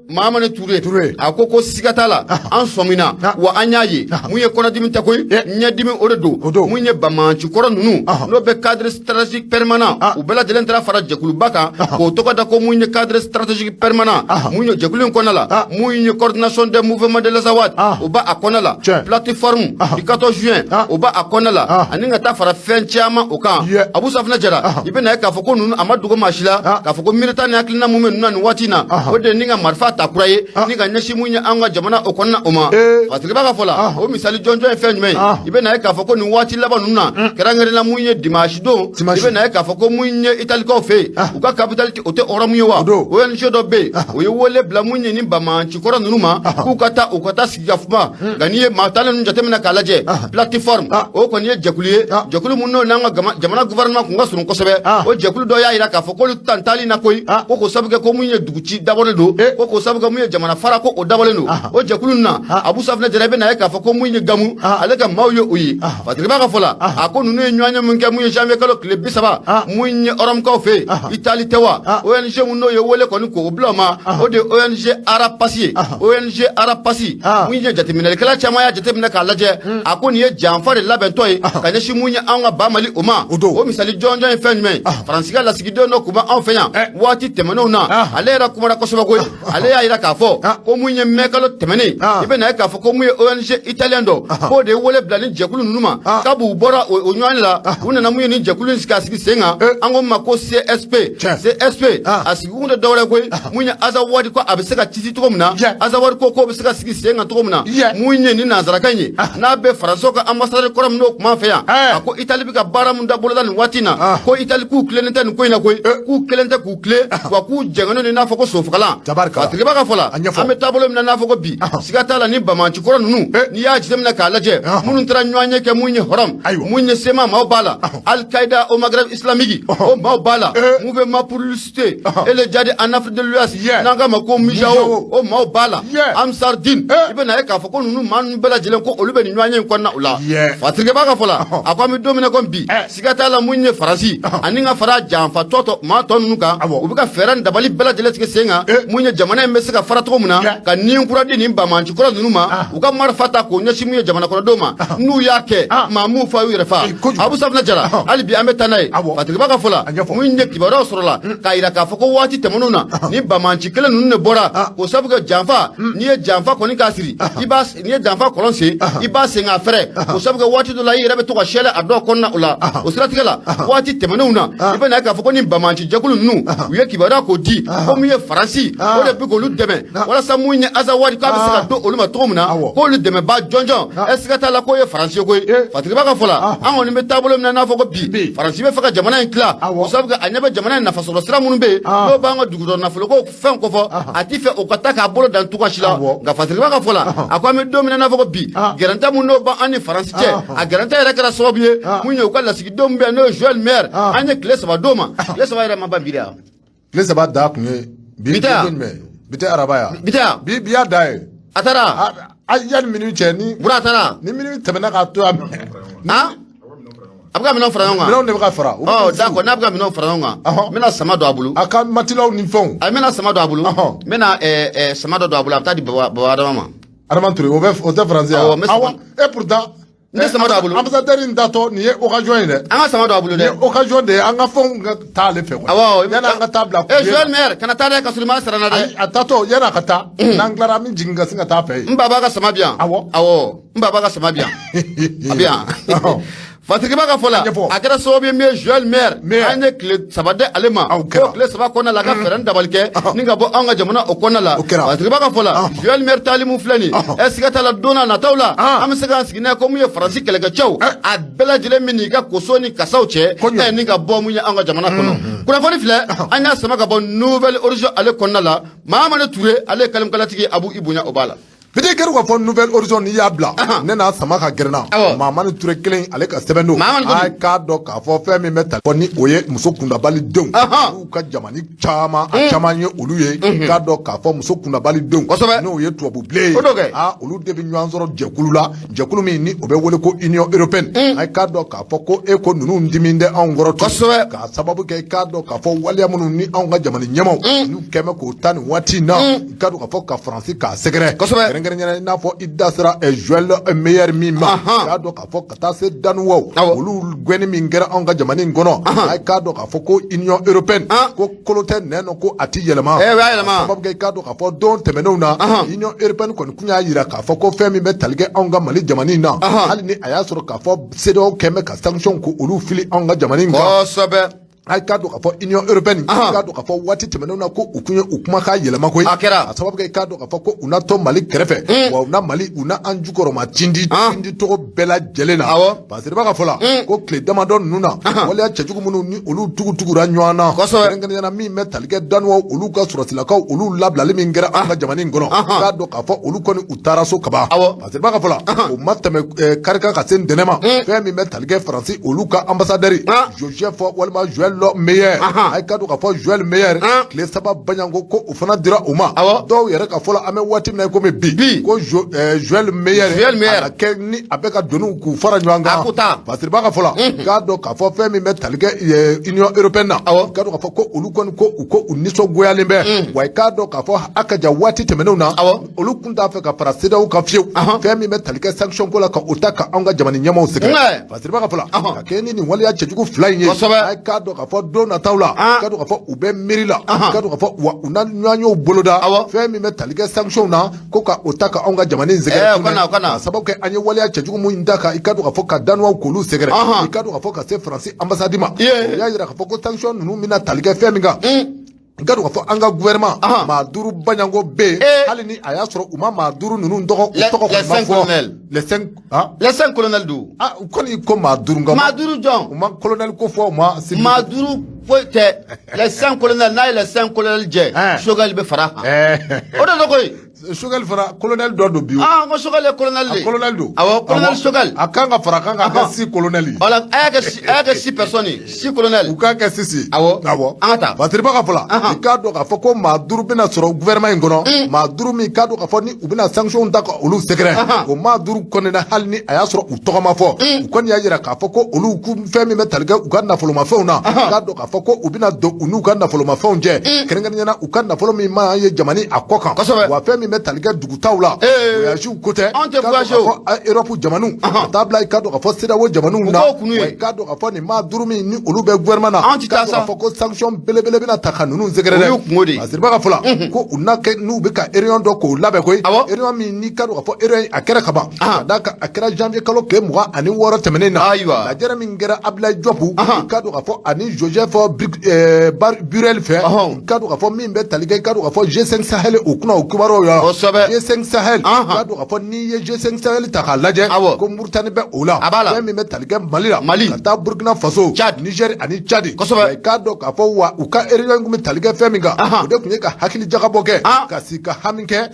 Mahamani Ture, a ko ko siga t'a la, an sɔmina wa an y'a ye mun ye kɔnɔdimi tɛ koyi, ɲɛdimi o de don. Mun ye banbaanci kɔrɔ ninnu n'o bɛ cadre stratégique permanent, u bɛɛ lajɛlen taara fara jɛkuluba kan k'o tɔgɔ da ko mun ye cadre stratégique permanent. Mun ye jɛkulu in kɔnɔna la, mun ye coordination des mouvements de l'Azawad, o b'a a kɔnɔna la, plateforme du 14 juin, o b'a a kɔnɔna la, ani ka taa fara fɛn caman o kan. Abu Safinɛ Jara, i bɛna ye k'a fɔ ko ninnu a ma dogo maa si la k'a fɔ ko miirita ni hakilina mun bɛ ninnu na nin waati in na, o de ni ka marifa ta kura ye ni ka ɲɛsin mun ye an ka jamana o kɔnɔna o ma. Fasirikɛba ka fɔ la, o misali jɔnjɔn ye fɛn jumɛn ye? I bɛna ye k'a fɔ ko nin waati laban ninnu na, kɛrɛnkɛrɛnnenya mun ye dimanche don, i bɛna ye k'a fɔ ko mun ye Italikaw fɛ yen, u ka capitale o tɛ Rɔmu ye wa, ONG dɔ bɛ yen, o ye wele bila mun ye ni banbaanci kɔrɔ ninnu ma k'u ka taa, u ka taa sigi ka kuma. Nka n'i ye maa taalen ninnu jateminɛ k'a lajɛ, plateforme o kɔni ye jɛkulu ye, jɛkulu mun n'o n'an ka jamana gouvernement kun ka surun kosɛbɛ. O jɛkulu dɔ y'a jira k'a fɔ k'olu tan taali na koyi, ko k'o sabu kɛ ko mun ye dugu ci dabɔlen don, ko k'o sabu kɛ mun ye jamana fara ko o dabɔlen don o jɛkulu na. Abu Safinɛ Jara, i bɛna ye k'a fɔ ko mun ye Gamu ale ka maaw ye o ye. Fasirikɛba ka fɔ la, a ko ninnu ye ɲɔgɔnye mun kɛ mun ye janvier kalo tile 30 mun ye Ɔrɔmukaw fɛ yen, Itali tɛ wa, ONG mun n'o ye wele kɔni k'o bila o ma, o de ye ONG Ara Paci ye. ONG Ara Paci, mun ye jateminɛlikɛla caman y'a jateminɛ k'a lajɛ, a ko nin ye janfa de labɛntɔ ye ka ɲɛsin mun ye anw ka ba Mali o ma. O misali jɔnjɔn ye fɛn jumɛn ye? Faransi ka lasigiden dɔ tun bɛ anw fɛ yan waati tɛmɛnenw na, ale yɛrɛ kumana kosɛbɛ koyi. Ale y'a jira k'a fɔ ko mun ye mai kalo tɛmɛnen, i bɛna ye k'a fɔ ko mun ye ONG italien dɔ k'o de ye wele bila ni jɛkulu ninnu ma. Kab'u bɔra o ɲɔgɔn la, u nana mun ye ni jɛkulu in sigi a sigi sen kan, an ko ma ko CSP. CSP a sigikun tɛ dɔwɛrɛ koyi, mun ye Azawadi ko a bɛ se ka tisi cogo min na, Azawadi ko k'o bɛ se ka sigi sen kan cogo min na. Mun ye ni nansarakan ye n'a bɛ Faransiw ka ambassadeur kɔrɔ min n'o tun b'an fɛ yan, a ko Itali bɛ ka baara min da boloda nin waati in na, ko Itali k'u tilennen tɛ nin ko in na koyi, k'u kelen tɛ k'u tilen wa k'u jɛngɛnnen don i n'a fɔ ko sofagalan. Fasirikɛba ka fɔ la, an bɛ taabolo min na n'a fɔ ko bi, siga t'a la, ni banbaanci kɔrɔ ninnu, n'i y'a jateminɛ k'a lajɛ, minnu taara ɲɔgɔnye kɛ mun ye Rɔmu, mun ye CMA maaw b'a la, Al-Qaïda au Maghreb islamique o maaw b'a la, Mouvement pour l'unicité et le djihad en Afrique de l'Ouest n'an k'a ma ko MUJAO o maaw b'a la, Ansar Dine, i bɛna ye k'a fɔ ko ninnu maa ninnu bɛɛ lajɛlen ko olu bɛ nin ɲɔgɔnye in kɔnɔna o la. Fasirikɛba ka fɔ la, a ko an bɛ don min na komi bi, siga t'a la, mun ye Faransi ani ka fara janfa tɔ maa tɔ ninnu kan, u bɛ ka fɛɛrɛ ni dabali bɛɛ lajɛlen tigɛ sen kan mun ye jamana in bɛ se ka fara cogo min na ka ni kura di nin banbaanci kɔrɔ ninnu ma, u ka marifa ta k'o ɲɛsin mun ye jamana kɔnɔdenw ma. N'u y'a kɛ, maa m'u fa y'u yɛrɛ fa. Abu Safinɛ Jara, hali bi an bɛ taa n'a ye. Fasirikɛba ka fɔ la, mun ye kibaruyaw sɔrɔla k'a jira k'a fɔ ko waati tɛmɛnenw na, ni banbaanci kelen ninnu de bɔra k'o sabu kɛ janfa. N'i ye janfa kɔni k'a siri, i b'a n'i ye janfa kɔlɔn sen, i b'a sen k'a fɛrɛ, k'o sabu kɛ waati dɔ la i yɛrɛ bɛ to ka sɛlɛ a dɔw kɔnɔna o la. O siratigɛ la, waati tɛmɛnenw na, i bɛna ye k'a fɔ ko ni banbaanci jɛkulu ninnu, u ye kibaruya k'o di ko mun ye Faransi o de bɛ k'olu dɛmɛ walasa mun ye Azawadi k'a bɛ se ka don olu ma cogo min na, k'olu dɛmɛba jɔnjɔn ɛ siga t'a la k'o ye Faransi ye koyi. Fasirikɛba ka fɔ la, an kɔni bɛ taabolo min na n'a fɔ ko bi, Faransi bɛ fɛ ka jamana in tila, o sabu kɛ a ɲɛ bɛ jamana in nafasɔrɔ sira minnu bɛ yen n'o b'an ka dugujɔ nafoloko fɛn kofɔ, a t'i fɛ o ka taa k'a bolo dan cogoya si la. Nka Fasirikɛba ka fɔ la, a ko an bɛ don min na n'a fɔ ko bi, gɛrɛntɛ mun n'o b'an ni Faransi cɛ, a gɛrɛntɛ yɛrɛ kɛra sababu ye mun ye u ka lasigidenw bɛ yan n'o ye Joël Meyer, an ye tile 3 d'o ma. Tile 3 yɛrɛ ma ban bi de. Tile 3 da kun ye bi. Bi tɛ yan? Bi. Bi tɛ araba ya. Bi tɛ yan. Bi y'a da ye. A taara. A yanni minuit cɛ ni. Bura a taara. Ni minuit tɛmɛna k'a to yan. Han? A bɛ ka minɛnw fara ɲɔgɔn kan. Minɛnw de bɛ ka fara. Ɔ d'accord, n'a bɛ ka minɛnw fara ɲɔgɔn kan. N bɛna sama don a bolo. A ka matilaw ni fɛnw. A bɛna sama don a bolo. N bɛna sama dɔ don a bolo, a bɛ taa di Baba Adama ma. Adama Touré, o bɛ o tɛ faransi Awɔ, n bɛ sama. Awɔ, et pourtant. N tɛ sama don a bolo. Ambassadeur in datɔ nin ye occasion ye dɛ. An ka sama don a bolo dɛ. Nin ye occasion de ye an ka fɛnw ka taa ale fɛ. Awɔ. Yanni an ka taa bila. Eh Joël Meyer, kana taa dɛ ka sɔrɔ i ma sara n na dɛ. Ayi, a taatɔ yanni a ka taa. N'an tilara an bɛ jigin ka sin ka taa fɛ yen. N baba ka sama bi yan. Awɔ. Awɔ, n baba ka sama bi yan. A bi yan. Fatiriba ka fɔ la, a kɛra sababu ye min ye Joël Meyer, an ye tile 3 di ale ma, ko tile 3 kɔnɔna la a ka fɛɛrɛ ni dabali kɛ ni ka bɔ anw ka jamana o kɔnɔna la. Fatiriba ka fɔ la, Joël Meyer taali mun filɛ nin ye, siga t'a la don n'a nataw la, an bɛ se k'an sigi n'a ye ko mun ye Faransi kɛlɛkɛcɛw a bɛɛ lajɛlen min n'i ka koso ni kasaw cɛ ni ka bɔ mun ye anw ka jamana kɔnɔ. Kunnafoni filɛ, an y'a sama ka bɔ Nouvel Horizon ale kɔnɔna la. Mahamani Ture, ale ye kalimkalatigi, Abu i bonya o b'a la. Fiti kɛra ka fɔ Nouvel Horizon n'i y'a bila ne n'a sama ka gɛrɛna Mahamani Ture kelen ale ka sɛbɛn don a k'a dɔn k'a fɔ fɛn min bɛ ta fɔ ni o ye muso kundabali denw olu ka jamani caman a caman ye olu ye k'a dɔn k'a fɔ muso kundabali denw n'o ye tubabu bilen ye aa olu de bɛ ɲɔgɔn sɔrɔ jɛkulu la jɛkulu min ni o bɛ wele ko Union européenne a k'a dɔn k'a fɔ ko e ko ninnu dimi tɛ anw kɔrɔ tun k'a sababu kɛ i k'a dɔn k'a fɔ waleya minnu ni anw ka jamana ɲɛmaaw n'u kɛn bɛ k'o ta nin waati in na i k'a dɔn k'a fɔ ka Faransi k'a sɛgɛrɛ kɛrɛnkɛrɛnnenya i n'a fɔ i da sera Joël Meyer min ma k'a dɔn k'a fɔ ka taa se Danuwaw olu gɛnni min kɛra anw ka jamana in kɔnɔ a k'a dɔn k'a fɔ ko Union européenne ko kolo tɛ nɛn nɔ ko a ti yɛlɛma sababu kɛ i k'a dɔn k'a fɔ don tɛmɛnenw na Union européenne kɔni kun y'a jira k'a fɔ ko fɛn min bɛ tali kɛ anw ka Mali jamana in na hali ni a y'a sɔrɔ k'a fɔ CEDEAO kɛn bɛ ka sanction k'olu fili anw ka jamana in kan. A k'a dɔn k'a fɔ Union européenne i k'a dɔn k'a fɔ waati tɛmɛnenw na ko u tun ye u kumakan yɛlɛma koyi a kɛra a sababu kɛ i k'a dɔn k'a fɔ ko u na to Mali kɛrɛfɛ wa u na Mali u na an jukɔrɔma tindi tindi cogo bɛɛ lajɛlen na Basiriba ka fɔ la ko tile damadɔ ninnu na waleya cɛjugu minnu ni olu tugutugura ɲɔgɔn na kɛrɛnkɛrɛnnenya la min bɛ tali kɛ Danuwaw olu ka sɔrɔsilakaw olu labilali min kɛra an ka jamana in kɔnɔ k'a dɔn k'a fɔ olu kɔni u taara so kaban Basiriba ka fɔ la o ma tɛmɛ kari kan ka se ntɛnɛn ma fɛn min bɛ tali kɛ Faransi olu ka ambassadeur Joseph walima Joël Meyer a k'a dɔn k'a fɔ Joël Meyer tile 3 baɲanko ko o fana dira u ma dɔw yɛrɛ ka fɔ la an bɛ waati min na komi bi ko Joël Meyer a kɛ ni a bɛ ka doniw k'u fara ɲɔgɔn kan Basiriba ka fɔ la k'a dɔn k'a fɔ fɛn min bɛ tali kɛ Union européenne na k'a dɔn k'a fɔ ko olu kɔni ko u ko u nisɔngoyalen bɛ wa i k'a dɔn k'a fɔ a ka jan waati tɛmɛnenw na olu kun t'a fɛ ka fara CEDEAO kan fiyewu fɛn min bɛ tali kɛ sanction ko la ka o ta ka anw ka jamana ɲɛmaaw sɛgɛrɛ Basiriba ka fɔ la ka kɛ ni nin waleya cɛjugu fila in ye a k'a dɔn k'a fɔ don nataw la k'a dɔn k'a fɔ u bɛ miiri la k'a dɔn k'a fɔ wa u na ɲɔgɔnyew boloda fɛn min bɛ tali kɛ sanction na ko ka o ta ka anw ka jamana in sɛgɛrɛ k'a sababu kɛ an ye waleya cɛjugu min ta ka i k'a dɔn k'a fɔ ka Danuwaw k'olu sɛgɛrɛ i k'a dɔn k'a fɔ ka se Faransi ambassade ma o y'a jira k'a fɔ ko sanction ninnu bɛna tali kɛ fɛn min kan i k'a dɔn k'a fɔ an ka gouvernement maa 5 baɲanko bɛ yen hali ni a y'a sɔrɔ u ma maa 5 ninnu tɔgɔ u tɔgɔ kɔni ma fɔ les 5 les 5 colonels don ah u kɔni ko maa 5 kan maa 5 jɔn u ma colonel ko fɔ u ma maa 5 foyi tɛ les 5 colonels n'a ye les 5 colonels jɛ Choguel bɛ fara a kan o de don koyi Choguel fara colonel dɔ don bi ah ko Choguel ye colonel de colonel don awɔ colonel Choguel a kan ka fara kan ka kɛ 6 colonel ye wala a y'a kɛ 6 personnes ye 6 colonel u k'a kɛ 6 awɔ awɔ an ka taa Basiriba ka fɔ la i k'a dɔn k'a fɔ ko maa 5 bɛna sɔrɔ gouvernement in kɔnɔ maa 5 min k'a dɔn k'a fɔ ni u bɛna sanction ta ka olu sɛgɛrɛ o maa 5 kɔni na hali ni a y'a sɔrɔ u tɔgɔ ma fɔ u kɔni y'a jira k'a fɔ ko olu fɛn min bɛ tali kɛ u ka nafolomafɛnw na k'a dɔn k'a fɔ ko u bɛna don u n'u ka nafolomafɛnw cɛ kɛrɛnkɛrɛnnenya la u ka nafolo min ma ye jamana a kɔ kan wa fɛn min bɛ tali kɛ dugutaw la voyage ko tɛ anw tɛ voyage o Europe jamanaw ka taa bila i k'a dɔn k'a fɔ CEDEAO jamanaw na wa i k'a dɔn k'a fɔ nin maa 5 min ni olu bɛ gouvernement na anw tɛ taa sa k'a fɔ ko sanction belebele bɛna ta ka ninnu sɛgɛrɛ dɛ o y'u kungo de ye Basiriba ka fɔ la ko u na kɛ n'u bɛ ka réunion dɔ k'o labɛn koyi réunion min n'i k'a dɔn k'a fɔ réunion a kɛra kaban ka d'a kan a kɛra janvier kalo tile 26 tɛmɛnen na ayiwa lajɛrɛ min kɛra Abdoulaye Diop i k'a dɔn k'a fɔ ani Joseph Borrell fɛ i k'a dɔn k'a fɔ min bɛ tali kɛ i k'a dɔn k'a fɔ G5 Sahel o kunna o kibaruyaw la. Kosɛbɛ. G5 Sahel, k'a dɔn k'a fɔ n'i ye G5 Sahel ta k'a lajɛ, ko Mauritanie bɛ o la, A b'a la. Fɛn min bɛ tali kɛ Mali la, Mali. ka taa Burkina Faso, Tchad. Niger ani Tchad. Kosɛbɛ. Wa i k'a dɔn k'a fɔ wa u ka réunion kun bɛ tali kɛ fɛn min kan, o de tun ye ka hakili jagabɔ kɛ, ka sigi ka hami kɛ,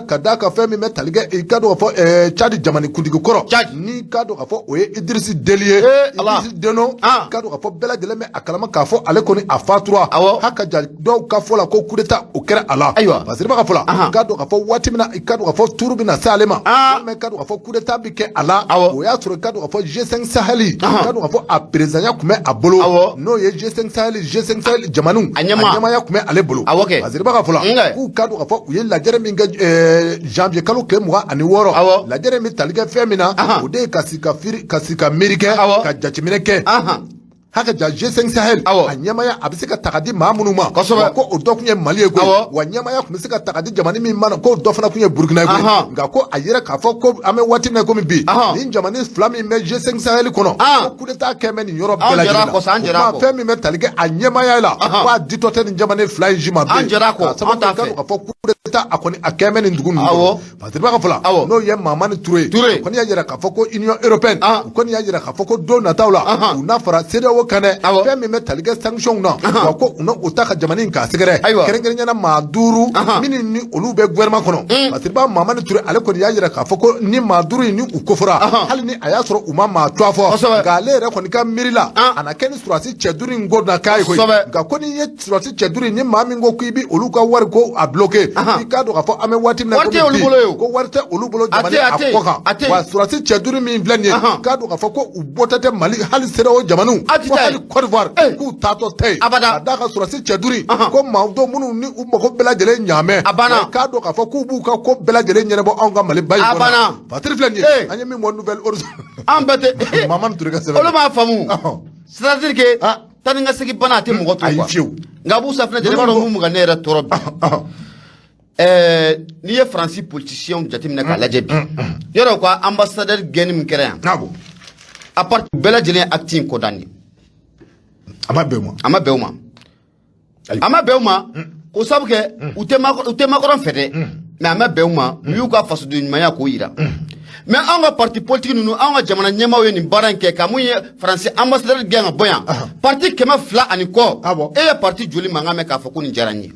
ka d'a kan fɛn min bɛ tali kɛ, i k'a dɔn k'a fɔ Tchad jamanakuntigi kɔrɔ, Tchad. N'i k'a dɔn k'a fɔ o ye Idriss Déby ye, Eh, Ala. Idriss Deno, i k'a dɔn k'a fɔ bɛɛ lajɛlen bɛ a kalama k'a fɔ ale kɔni a fatura. Haka ja dɔw ka fɔ la ko coup d'état o kɛra a la. Fasiriba ka fɔ la, k'a dɔn k'a fɔ waati min na, i k'a dɔn k'a fɔ turu bɛna se ale ma, walima i k'a dɔn k'a fɔ coup d'état bɛ kɛ a la, o y'a sɔrɔ i k'a dɔn k'a fɔ G5 Sahel, i k'a dɔn k'a fɔ a présidentya tun bɛ a bolo, n'o ye G5 Sahel, G5 Sahel jamanaw A ɲɛmaa. A ɲɛmaaya tun bɛ ale bolo. Awɔ kɛ. Fasiriba ka fɔ la, k'u k'a dɔn k'a fɔ u ye lajɛrɛ min kɛ janvier kalo tile 26, lajɛrɛ min bɛ tali kɛ fɛn min na, o de ye ka sigi ka firi, ka sigi ka miiri kɛ, ka jateminɛ kɛ, haka ja G5 Sahel a ɲɛmaya a bɛ se ka ta ka di maa minnu ma, wa ko o dɔ tun ye Mali ye koyi, wa ɲɛmaya tun bɛ se ka ta ka di jamana min ma, k'o dɔ fana tun ye Burukina ye koyi. Nka ko a yira k'a fɔ ko an bɛ waati min na komi bi, nin jamana fila min bɛ G5 Sahel kɔnɔ, ko coup d'état kɛ bɛ nin yɔrɔ bɛɛ An jɛra lajɛlen a la. kɔ sa, an O jɛra a kuma kɔ. fɛn min bɛ tali kɛ a ɲɛmaya la, k'a ditɔ tɛ nin jamana fila in si ma bilen. An jɛra a kɔ, K'a sababu an t'a kɛ k'a fɛ. dɔn k'a fɔ coup d'état a kɔni a kɛ bɛ nin dugu ninnu kɔnɔ. Fasiriba ka fɔ la, n'o ye Mamani Ture ye, Ture. o kɔni y'a yira k'a fɔ ko Union européenne, u kɔni y'a yira k'a fɔ ko don nataw la, u n'a fara CEDEAO kan dɛ, fɛn min bɛ tali kɛ sanction na, wa ko u na o ta ka jamana in k'a sɛgɛrɛ, kɛrɛnkɛrɛnnenya la maa 5 minnu ni olu bɛ gouvernement kɔnɔ. Fasiriba Mamani Ture ale kɔni y'a yira k'a fɔ ko ni maa 5 in ni u kofɔra, hali ni a y'a sɔrɔ u ma maa tɔgɔ fɔ, nka ale yɛrɛ kɔni ka miiri la, a na kɛ ni sɔrɔdasi cɛ 5 in ko na k'a ye koyi. Nka ko n'i ye sɔrɔdasi cɛ 5 in ni maa min ko k'i bi olu ka wari ko a bloqué, i k'a dɔn k'a fɔ an bɛ waati min na Wari tɛ komi olu bi, bolo ye o. ko wari tɛ olu bolo A jamana tɛ, a a tɛ, kɔ kan. a tɛ. Wa sɔrɔdasi cɛ 5 min filɛ nin ye, k'a dɔn k'a fɔ ko u bɔtɔ tɛ Mali, hali CEDEAO jamanaw, A ti ko taa hali yen. Côte d'Ivoire, k'u taatɔ tɛ yen. Abada. Ka d'a kan sɔrɔdasi cɛ 5 in, ko maa dɔw minnu ni u mago bɛɛ lajɛlen ɲaamɛ, A banna. wa k'a dɔn k'a fɔ k'u b'u ka ko bɛɛ lajɛlen ɲɛnabɔ anw ka Mali ba in A kɔnɔ. banna. Patiri filɛ nin ye, an ye min bɔ Nouvel Horizon, An bɛɛ tɛ. Mamani Ture ka sɛbɛn. Olu m'a faamu. C'est à dire que taa ni ka segin bana a tɛ mɔgɔ to Ayi, quoi. fiyewu. Nka Abu Safinɛ jɛ, ne b'a dɔn mun bɛ ka ne yɛrɛ tɔɔrɔ bi. N'i ye Faransi politicien jateminɛ k'a lajɛ bi, yɔrɔ u ka ambassadeur gɛnni min kɛra yan, à part bɛɛ lajɛlen ye acte in condamné. A ma bɛn o ma. A ma bɛn o ma. Ayi. A ma bɛn o ma k'o sababu kɛ u tɛ Macron fɛ dɛ, mais a ma bɛn o ma, u y'u ka fasoden ɲumanya k'o yira. Mais anw ka parti politique ninnu, anw ka jamana ɲɛmaaw ye nin baara in kɛ ka mun ye Faransi ambassadeur gɛn ka bɔ yan, parti 200 ani kɔ, e ye parti joli mankan mɛn k'a fɔ ko nin diyara n ye?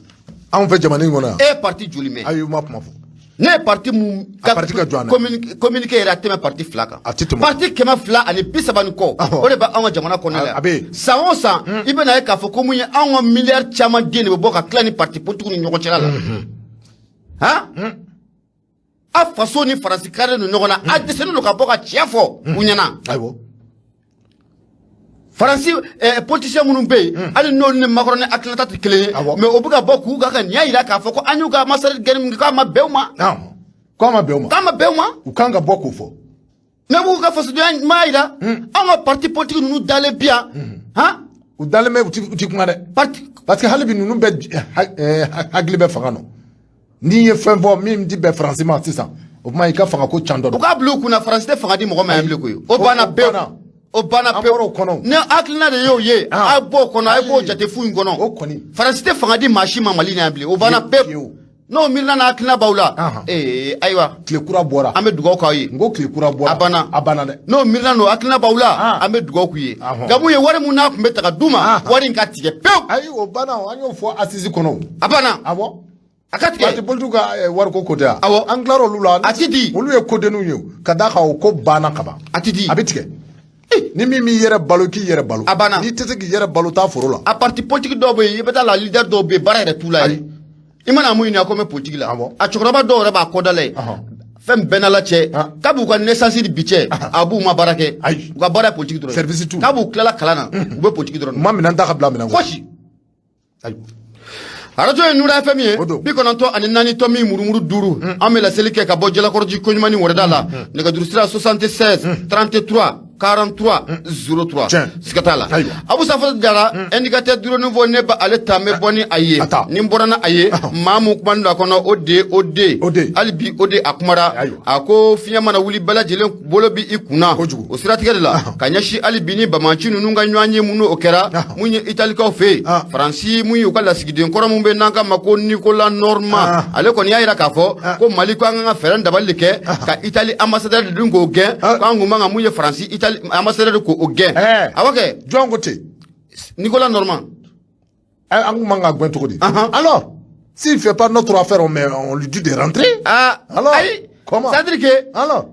Anw fɛ jamana in kɔnɔ yan. E ye parti joli mɛn? Ayi, u ma kuma fɔ. Ne ye parti mun A parti ka jɔ an na. Communiqué yɛrɛ a tɛmɛ parti 2 kan. A tɛ tɛmɛ. Parti 230 ni kɔ, o de bɛ anw ka jamana kɔnɔna la. A bɛ yen. San o san, i bɛna ye k'a fɔ ko mun ye anw ka miliyari caman den de bɛ bɔ ka tila ni parti politique ni ɲɔgɔn cɛla la. Han, a faso ni Faransi karilen don ɲɔgɔn na, a dɛsɛlen don ka bɔ ka tiɲɛ fɔ u ɲɛna. Faransi politicien minnu bɛ yen, hali n'olu ni Macron ni hakilinata tɛ kelen ye, mais o bɛ ka bɔ k'u ka ɲɛ yira k'a fɔ ko an y'u ka ambassadeur gɛnni min kɛ, k'a ma bɛn u ma. K'a ma bɛn o ma. K'a ma bɛn u ma. U kan ka bɔ k'o fɔ. Mais b'u ka fasodenya ɲuman yira. Anw ka parti politique ninnu dalen bi yan, han. U dalen bɛ, u ti kuma dɛ. Parti Parce que hali bi ninnu bɛ hakili bɛ fanga nɔ. N'i ye fɛn fɔ min ti bɛn Faransi ma sisan, o tuma i ka fanga ko can dɔ U don. k'a bila u kunna, Faransi tɛ fanga di mɔgɔ ma yan bilen koyi. O banna O pewu. banna. O banna An pewu. bɔra o kɔnɔ. Ni hakilina de y'o ye, a b'o kɔnɔ, a b'o jate fu in kɔnɔ. O kɔni. Faransi tɛ fanga di maa si ma Mali la yan bilen. O banna Fiyewu, pewu. fiyewu. N'o miirina n'a hakilina b'aw la, ee ayiwa, Tile kura bɔra. an bɛ dugawu k'aw ye. N ko tile kura bɔra. A banna. A banna dɛ. N'o miirina n'o hakilina b'aw la, an bɛ dugawu k'u ye. Nka mun ye wari mun n'a tun bɛ ta ka d'u ma, wari in ka tigɛ pewu. Ayi, o banna o, an y'o fɔ assise kɔnɔ o. A banna. Awɔ. A ka Parti tigɛ. politique ka wariko ko tɛ yan. Awɔ. An tilara olu la. A ti di. Olu ye kodenninw ye o. Ka d'a kan o ko banna kaban. A ti di. A bɛ tigɛ. Ni min m'i yɛrɛ balo, k'i yɛrɛ balo. A banna. N'i tɛ se k'i yɛrɛ balo, taa foro la. A parti politique dɔw bɛ yen, i bɛ taa la, leader dɔw bɛ yen, baara yɛrɛ t'u la yɛrɛ. Ayi. I mana mun ɲini ko n bɛ politique la. A cɛkɔrɔba dɔw yɛrɛ b'a kɔda la yen. Fɛn bɛɛ n'Ala cɛ, kab'u ka naissance ni bi cɛ, a b'u ma baara kɛ. Ayi. U ka baara ye politique dɔrɔn ye. Service t'u la. Kab'u tilala kalan na, u bɛ politique dɔrɔn. U ma minɛn ta ka bila minɛn kɔnɔ. Fosi. Ayi. Arajo ye Nura FM ye, O don. 94 tomi murumuru 5. An bɛ laseli kɛ ka bɔ Jalakɔrɔji koɲuman ni wɛrɛda la. Nɛgɛjuru sira 76 33. 43 03. Tiɲɛ. Siga t'a la. Ayiwa. Abu Safinɛ Jara, Indicateur du Renouveau, ne ba ale ta, n bɛ bɔ ni a ye. A ta. Ni n bɔra ni a ye, maa mun kumanen don a kɔnɔ, o de ye o de. O de. Hali bi o de a kumara. Ayiwa. A ko fiɲɛ mana wuli, bɛɛ lajɛlen bolo bi i kunna. Kojugu. O siratigɛ de la, ka ɲɛsin hali bi ni banbaanci ninnu ka ɲɔgɔn ye minnu o kɛra mun ye Italikaw fɛ yen, Faransi mun y'u ka lasigiden kɔrɔ mun bɛ n'an k'a ma ko Nicolas Normand, ale kɔni y'a jira k'a fɔ ko Mali ko an kan ka fɛɛrɛ dabali de kɛ ka Itali ambassadeur de dun k'o gɛn, k'an kun man ka mun ye Faransi Itali ambassadeur de k'o gɛn. Awɔ kɛ. Jɔn ko ten? Nicolas Normand. An kun man ka gɛn cogo di? Alors, s'il fait pas notre affaire, on lui dit de rentrer. Ah. Alors, ayi, comment? C'est à dire que Alors,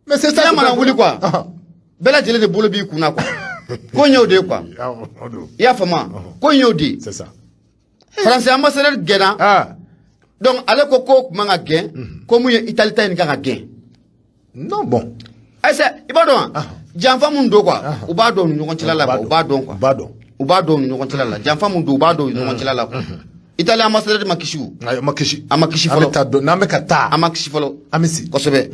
mais c'est ça. Fiɲɛ mana wuli quoi, bɛɛ lajɛlen de bolo b'i kunna quoi. Ko in y'o de ye quoi. I y'a faamu wa? Ko in y'o de ye. C'est ça. Faransi ambassadeur gɛnna. Donc ale ko k'o kun man ka gɛn, ko mun ye Itali ta in kan ka gɛn. Non, bon. Ayisa, i b'a dɔn wa, janfa mun don quoi, u b'a dɔn u ni ɲɔgɔn cɛla la quoi, u b'a dɔn quoi. U b'a dɔn. U b'a dɔn u ni ɲɔgɔn cɛla la, janfa mun don, u b'a dɔn u ni ɲɔgɔn cɛla la quoi. Itali ambassadeur ma kisi o. Ayi, a ma kisi. A ma kisi An bɛ fɔlɔ. taa dɔn n'an bɛ ka taa. A ma kisi fɔlɔ. An bɛ si. Kosɛbɛ.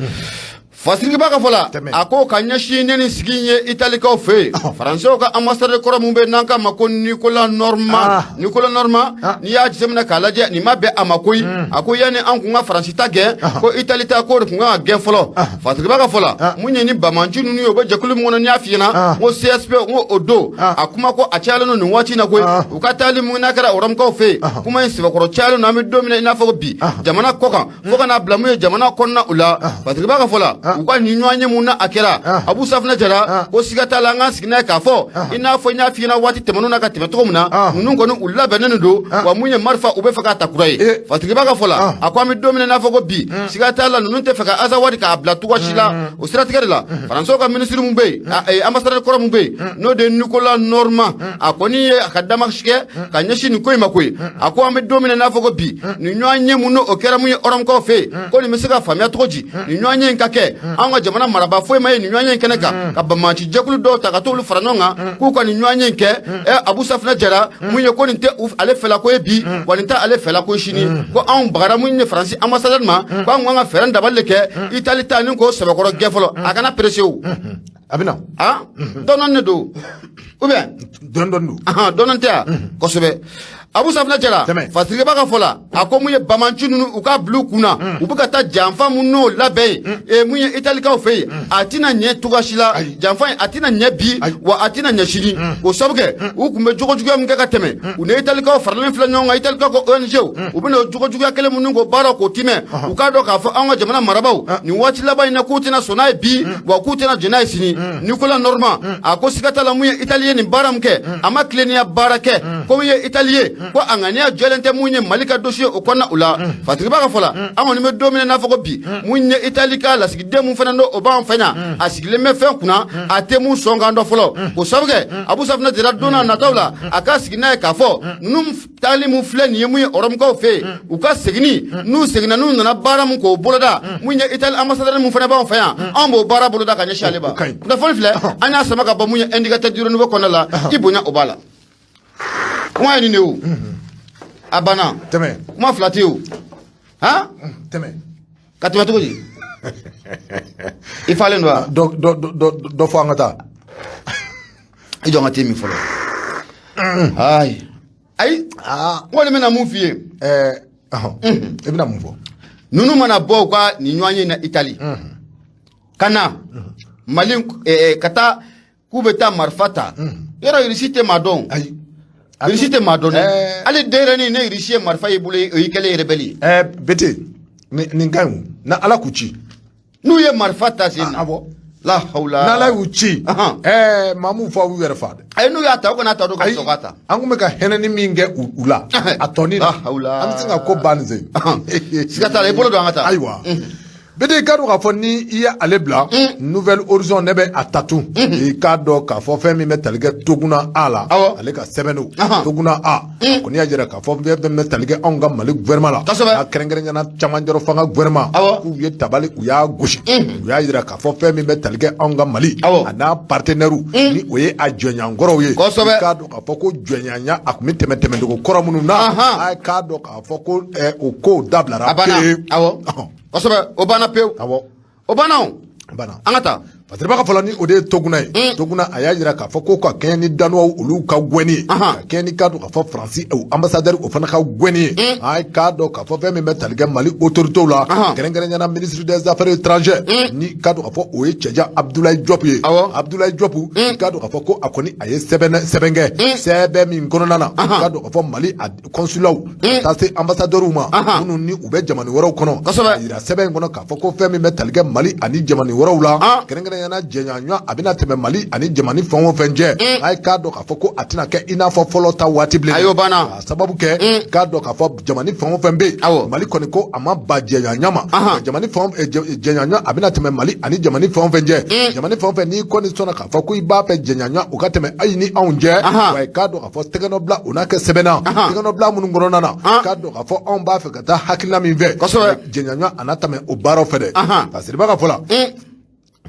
Fasiriba ka fɔ la, Tɛmɛ. a ko ka ɲɛsin ne ni sigi in ye Italikaw fɛ yen, Faransɛw ka ambassadeur kɔrɔ mun bɛ n'an k'a ma ko Nicolas Normand, Nicolas Normand, n'i y'a jateminɛ k'a lajɛ, nin ma bɛn a ma koyi. A ko yanni an kun ka Faransi ta gɛn, ko Itali ta k'o de kun kan ka gɛn fɔlɔ. Fasiriba ka fɔ la, mun ye ni banbaanci ninnu ye, u bɛ jɛkulu min kɔnɔ, n'i y'a f'i ɲɛna ko CSP, n ko o don, a kuma ko a cayalen don nin waati in na koyi. U ka taali mun n'a kɛra Ɔrɔmukaw fɛ yen, kuma in sɛbɛkɔrɔ cayalen don. An bɛ don min na i n'a fɔ ko bi, jamana kɔ kan fo ka n'a bila mun ye jamana kɔnɔna u la, Fasiriba ka fɔ la, u ka nin ɲɔgɔn ye mun na a kɛra, Abu Safinɛ Jara ko siga t'a la, an k'an sigi n'a ye k'a fɔ i n'a fɔ n y'a f'i ɲɛna waati tɛmɛnenw na ka tɛmɛ cogo min na, ninnu kɔni u labɛnnen don wa, mun ye marifa u bɛ fɛ k'a ta kura ye. Fasiriba ka fɔ la, a ko an bɛ don min na i n'a fɔ ko bi, siga t'a la, ninnu tɛ fɛ ka Azawadi k'a bila cogoya si la. O siratigɛ de la, Faransɛw ka minisiri mun bɛ yen, ambassadeur kɔrɔ mun bɛ yen, n'o de ye Nicolas Normand, a kɔni ye a ka damasi kɛ ka ɲɛsin nin ko in ma koyi. A ko an bɛ don min na i n'a fɔ ko bi, nin ɲɔgɔn ye mun n'o kɛra mun ye Ɔrɔmukaw fɛ yen, ko nin bɛ se ka faamuya cogo di nin ɲɔgɔn ye in ka kɛ anw ka jamana marabaa foyi ma ye nin ɲɔgɔn ye in kɛnɛ kan, ka banbaanci jɛkulu dɔw ta ka t'olu fara ɲɔgɔn kan k'u ka nin ɲɔgɔn ye in kɛ. Abu Safinɛ Jara, mun ye ko nin tɛ ale fɛla ko ye bi, wa nin tɛ ale fɛla ko ye sini, ko anw bagara mun ye Faransi ambassadeur ma, ko anw kan ka fɛɛrɛ dabali de kɛ Itali ta ni k'o sɛbɛkɔrɔ gɛn fɔlɔ. A kana pressé o. A bɛ na. Ah, dɔɔnin de don ou bien? Dɔɔnin dɔɔnin don. Ahan, dɔɔnin tɛ yan kosɛbɛ. Abu Safinɛ Jara, Tɛmɛ. Fasiriba ka fɔ la, a ko mun ye banbaanci ninnu, u k'a bila u kun na, u bɛ ka taa janfa mun n'o labɛn yen mun ye Italikaw fɛ yen, a tɛna ɲɛ cogoya si la. Janfa in a tɛna ɲɛ bi, wa a tɛna ɲɛ sini. O sabu kɛ u tun bɛ jogo juguya min kɛ ka tɛmɛ, u ni Italikaw faralen filɛ ɲɔgɔn kan, Italikaw ka ONG, u bɛna o jogo juguya kelen minnu k'o baara k'o timɛ. U k'a dɔn k'a fɔ anw ka jamana marabaaw nin waati laban in na, k'u tɛna sɔn n'a ye bi, wa k'u tɛna jɛn n'a ye sini. Nicolas Normand a ko siga t'a la, mun ye Itali ye nin baara min kɛ, a ma tilennenya baara kɛ, ko mun ye Itali ye, ko a ŋaniya jɛlen tɛ mun ye Mali ka dossier o kɔnɔna u la. Fasiriba ka fɔ la, an kɔni bɛ don min na i n'a fɔ ko bi, mun ye Itali ka lasigiden mun fana n'o o b'an fɛ yan, a sigilen bɛ fɛn kunna, a tɛ mun sɔn kan dɔn fɔlɔ. K'o sababu kɛ, Abu Safinɛ Jara, don n'a nataw la, a ka sigi n'a ye k'a fɔ ninnu taali mun filɛ nin ye mun ye Ɔrɔmukaw fɛ yen, u ka seginni, n'u seginna, n'u nana baara mun k'o boloda, mun ye Itali ambassadeur mun fana b'anw fɛ yan, anw b'o baara boloda ka ɲɛsin ale ma. Kunnafoni filɛ, an y'a sama ka bɔ mun ye Indicateur du Renouveau kɔnɔna la. I bonya o b'a la, kuma ye nin de ye o, a banna. Tɛmɛ. Kuma fila tɛ yen o, han. Tɛmɛ. Ka tɛmɛ cogo di? I falen don wa? Dɔ dɔ dɔ dɔ fɔ an ka taa. I jɔ n ka te min fɔlɔ. Ayi ayi, n kɔni bɛna mun f'i ye? Ɛɛ, i bɛna mun fɔ? Ninnu mana bɔ u ka nin ɲɔgɔn ye na Itali ka na Mali, ka taa k'u bɛ taa marifa ta yɔrɔ, Irisi tɛ maa dɔn. Ayi. Irisi tɛ maa dɔn dɛ. Hali denyɛrɛnin, ne Irisi ye marifa y'i bolo, o y'i kɛlen rebelle ye. Ɛɛ, Bete, nin ka ɲi o, na Ala k'u ci. N'u ye marifa ta sen na. Awɔ. La hawla. N'Ala y'u ci. Ɛɛ, maa m'u fa u yɛrɛ fa dɛ. Ayi, n'u y'a ta, u kana ta don ka sɔrɔ k'a ta. An kun bɛ ka hɛnɛni min kɛ u la a tɔnin na. La hawla. An bɛ se ka ko ban nin sen. Siga t'a la, i bolo don an ka taa. Ayiwa. Bete, i k'a dɔn k'a fɔ ni i ye ale bila Nouvel Horizon, ne bɛ a tatu, i k'a dɔn k'a fɔ fɛn min bɛ tali kɛ Toguna A la, ale ka sɛbɛn don Toguna A, a kɔni y'a jira k'a fɔ fɛn min bɛ tali kɛ anw ka Mali gouvernement la, a kɛrɛnkɛrɛnnenya camancɛrɔ fanga gouvernement, k'u ye tabali, u y'a gosi, u y'a jira k'a fɔ fɛn min bɛ tali kɛ anw ka Mali a n'a partenaires, ni o ye a jɔnɲankɔrɔw ye, i k'a dɔn k'a fɔ ko jɔnɲanya a tun bɛ tɛmɛ tɛmɛcogo kɔrɔ minnu na, a k'a dɔn k'a fɔ ko o kow dabilara pewu. Kosɛbɛ, o banna pewu. Awɔ. O banna o. Banna. An ka taa. Fasiriba ka fɔ la, ni o de ye Toguna ye, Toguna a y'a jira k'a fɔ ko ka kɛɲɛ ni Danuwaw olu ka gɛnni ye, ka kɛɲɛ ni k'a dɔn k'a fɔ Faransi o ambassadeur o fana ka gɛnni ye, a k'a dɔn k'a fɔ fɛn min bɛ tali kɛ Mali autorités la, kɛrɛnkɛrɛnnenya la ministre des Affaires étrangères, ni k'a dɔn k'a fɔ o ye cɛjan Abdoulaye Diop ye. Abdoulaye Diop, k'a dɔn k'a fɔ ko a kɔni a ye sɛbɛn kɛ, sɛbɛn min kɔnɔna na, k'a dɔn k'a fɔ Mali a consulatw ka taa se ambassadeurw ma minnu ni u bɛ jamana wɛrɛw kɔnɔ, a yira sɛbɛn in kɔnɔ k'a fɔ ko fɛn min bɛ tali kɛ Mali ani jamana wɛrɛw la, kɛrɛnkɛrɛnnenya la jɛɲɔgɔnya a bɛna tɛmɛ Mali ani jamana fɛn o fɛn cɛ, a ye k'a dɔn k'a fɔ ko a tɛna kɛ i n'a fɔ fɔlɔ ta waati bilen. Ayi, o banna. K'a sababu kɛ k'a dɔn k'a fɔ jamana fɛn o fɛn bɛ yen, Mali kɔni ko a ma ban jɛɲɔgɔnya ma. Jamana fɛn jɛɲɔgɔnya a bɛna tɛmɛ Mali ani jamana fɛn o fɛn cɛ, jamana fɛn o fɛn n'i kɔni sɔnna k'a fɔ ko i b'a fɛ jɛɲɔgɔnya o ka tɛmɛ ayi ni anw cɛ, wa i k'a dɔn k'a fɔ tɛgɛnɔbila o n'a kɛ sɛbɛn na, tɛgɛnɔbila minnu kɔnɔna na, k'a dɔn k'a fɔ anw b'a fɛ ka taa hakilina min fɛ, jɛɲɔgɔnya a na tɛmɛ o baaraw fɛ dɛ. Fasiriba ka fɔ la,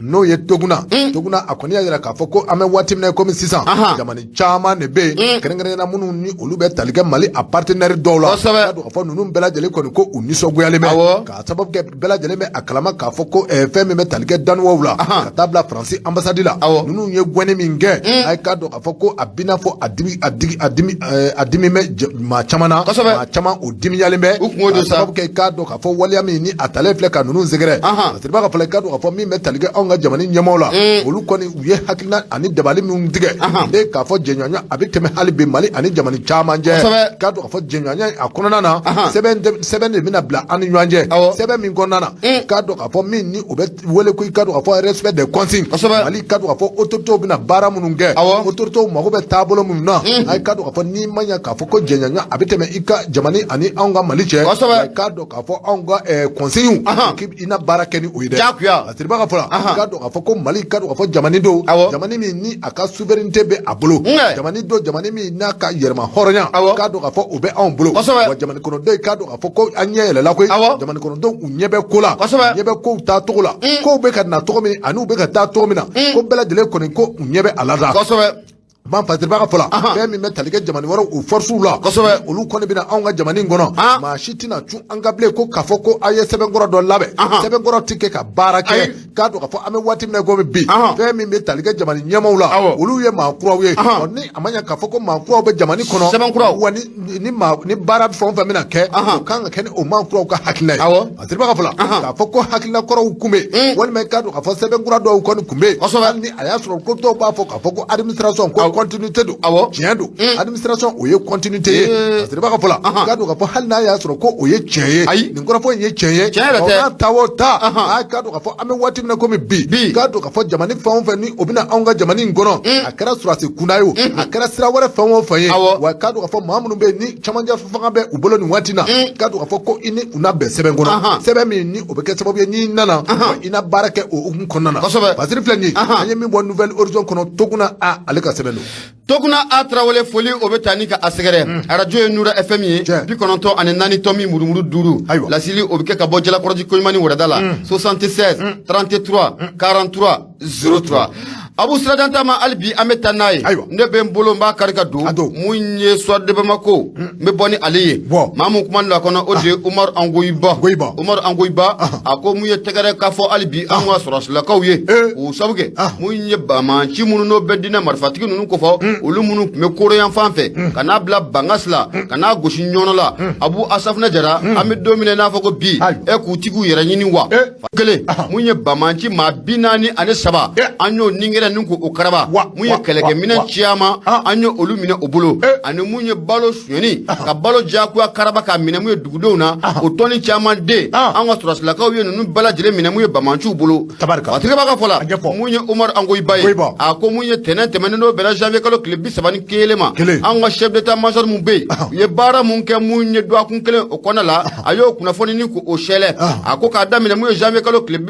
n'o ye Toguna, Toguna a kɔni y'a jira k'a fɔ ko an bɛ waati min na komi sisan, jamana caman de bɛ yen, kɛrɛnkɛrɛnnenya la minnu ni olu bɛ tali kɛ Mali a partenaire dɔw la, k'a dɔn k'a fɔ ninnu bɛɛ lajɛlen kɔni ko u nisɔngoyalen bɛ, k'a sababu kɛ bɛɛ lajɛlen bɛ a kalama k'a fɔ ko fɛn min bɛ tali kɛ Danuwaw la ka taa bila Faransi ambassade la, ninnu ye gɛnni min kɛ, a ye k'a dɔn k'a fɔ ko a b'i n'a fɔ a dimi a digi a dimi a dimi bɛ maa caman na, maa caman o dimiyalen bɛ, U kungo don sa. Sababu kɛ k'a dɔn k'a fɔ waleya min ni a talen filɛ ka ninnu sɛgɛrɛ. Fasiriba ka fɔ la, k'a dɔn k'a fɔ min bɛ tali kɛ anw ka jamana ɲɛmaaw la, olu kɔni u ye hakilina ani dabali minnu tigɛ ne k'a fɔ jɛɲɔgɔnya a bɛ tɛmɛ hali bi Mali ani jamana caman cɛ, k'a dɔn k'a fɔ jɛɲɔgɔnya a kɔnɔna na, sɛbɛn de bɛna bila an ni ɲɔgɔn cɛ, sɛbɛn min kɔnɔna na, k'a dɔn k'a fɔ min ni o bɛ wele ko i k'a dɔn k'a fɔ respect des consignes. Mali k'a dɔn k'a fɔ autorités bɛna baara minnu kɛ, autorités mago bɛ taabolo minnu na, a ye k'a dɔn k'a fɔ n'i ma ɲɛ k'a fɔ ko jɛɲɔgɔnya a bɛ tɛmɛ i ka jamana ani anw ka Mali cɛ, k'a dɔn k'a fɔ anw ka consignes, i na baara kɛ ni o ye dɛ. Jagoya. Fasiriba ka fɔ la, k'a dɔn k'a fɔ ko Mali k'a dɔn k'a fɔ jamana don, jamana min ni a ka souveraineté bɛ a bolo, jamana don, jamana min n'a ka yɛrɛma hɔrɔnya, k'a dɔn k'a fɔ o bɛ anw bolo. Wa jamana kɔnɔdenw k'a dɔn k'a fɔ ko an ɲɛ yɛlɛla koyi, jamana kɔnɔdenw u ɲɛ bɛ ko la, ɲɛ bɛ kow taa cogo la, kow bɛ ka na cogo min ani u bɛ ka taa cogo min na, ko bɛɛ lajɛlen kɔni ko u ɲɛ bɛ a la da. Ban Fasiriba ka fɔ la, fɛn min bɛ tali kɛ jamana wɛrɛw o forces la, olu kɔni bɛna anw ka jamana in kɔnɔ, maa si tɛna cun an kan bilen ko k'a fɔ ko a ye sɛbɛnkɔrɔ dɔ labɛn, sɛbɛnkɔrɔ tɛ kɛ ka baara kɛ. K'a dɔn k'a fɔ an bɛ waati min na komi bi, fɛn min bɛ tali kɛ jamana ɲɛmaaw la, olu ye maa kuraw ye. Ni a ma ɲɛ k'a fɔ ko maa kuraw bɛ jamana kɔnɔ, sɛbɛn kuraw, wa ni baara fɛn o fɛn bɛna kɛ, o kan ka kɛ ni o maa kuraw ka hakilina ye. Fasiriba ka fɔ la, k'a fɔ ko hakilina kɔrɔw kun bɛ yen, walima k'a dɔn k'a fɔ sɛbɛn kura dɔw kɔni kun bɛ yen, hali ni a y'a sɔrɔ ko dɔw b'a fɔ k'a fɔ ko administration ko continuité don. Tiɲɛ don, administration o ye continuité ye. Fasiriba ka fɔ la, k'a dɔn k'a fɔ hali n'a y'a sɔrɔ ko o ye tiɲɛ ye, ayi, nin kɔrɔfɔ in ye tiɲɛ ye, tiɲɛ yɛrɛ tɛ. N'a ta o ta, a k'a dɔn k'a fɔ an bɛ waati min na komi bi, k'a dɔn k'a fɔ jamana fɛn o fɛn ni o bɛna anw ka jamana in kɔnɔ, a kɛra sɔrɔdasi kunda ye o, a kɛra sira wɛrɛ fɛn o fɛn ye, wa k'a dɔn k'a fɔ maa minnu bɛ yen ni camancɛ fanga bɛ u bolo nin waati na, k'a dɔn k'a fɔ ko i ni u na bɛn sɛbɛn kɔnɔ, sɛbɛn min ni o bɛ kɛ sababu ye n'i nana, wa i na baara kɛ o hukumu kɔnɔna na. Fasiri filɛ nin ye, an ye min bɔ Nouvel Horizon kɔnɔ, Toguna a ale ka sɛbɛn don. Toguna a Tarawele, foli o bɛ taa ni ka a sɛgɛrɛ. Arajo ye Nura FM ye, 94 tomi murumuru 5. Lasili o bɛ kɛ ka bɔ Jalakɔrɔji Koɲumani wɛrɛda la, 76 33 43 03. Abu Sirajan Tama, hali bi an bɛ taa n'a ye. Ne bɛ n bolo n b'a kari ka don mun ye Soir de Bamako, n bɛ bɔ ni ale ye. Maa mun kuma la kɔnɔ, o de ye Umaru Angoyiba. Umaru Angoyiba a ko mun ye tɛgɛrɛ k'a fɔ hali bi an ka sɔrɔsilakaw ye, k'o sabu kɛ mun ye banbaanci minnu n'o bɛ diinɛ marifatigi ninnu kofɔ, olu minnu tun bɛ Koro yan fan fɛ ka n'a bila Bankasi la, ka n'a gosi Ɲɔnɔ la. Abu Asafunɛ Jara, an bɛ don min na i n'a fɔ ko bi, e k'u tigiw yɛrɛ ɲini wa kelen mun ye banbaanci maa 43, an y'o ningɛrɛ ni k'o karaba, mun ye kɛlɛkɛminɛn caman, an ye olu minɛ o bolo, ani mun ye balo sonyɛni ka balo diyagoya karaba k'a minɛ mun ye dugudenw na, o tɔni caman den, an ka sɔrɔsilakaw ye ninnu bɛɛ lajɛlen minɛ mun ye banbaanciw bolo. Fasiriba ka fɔ la, mun ye Umaru Angoyiba ye, a ko mun ye tɛnɛn tɛmɛnen n'o bɛnna janvier kalo tile 31 ma, an ka chef d'état major mun bɛ yen, u ye baara mun kɛ mun ye dɔgɔkun kelen o kɔnɔna la, a y'o kunnafoni ni k'o sɛlɛ. A ko k'a daminɛ mun ye janvier kalo tile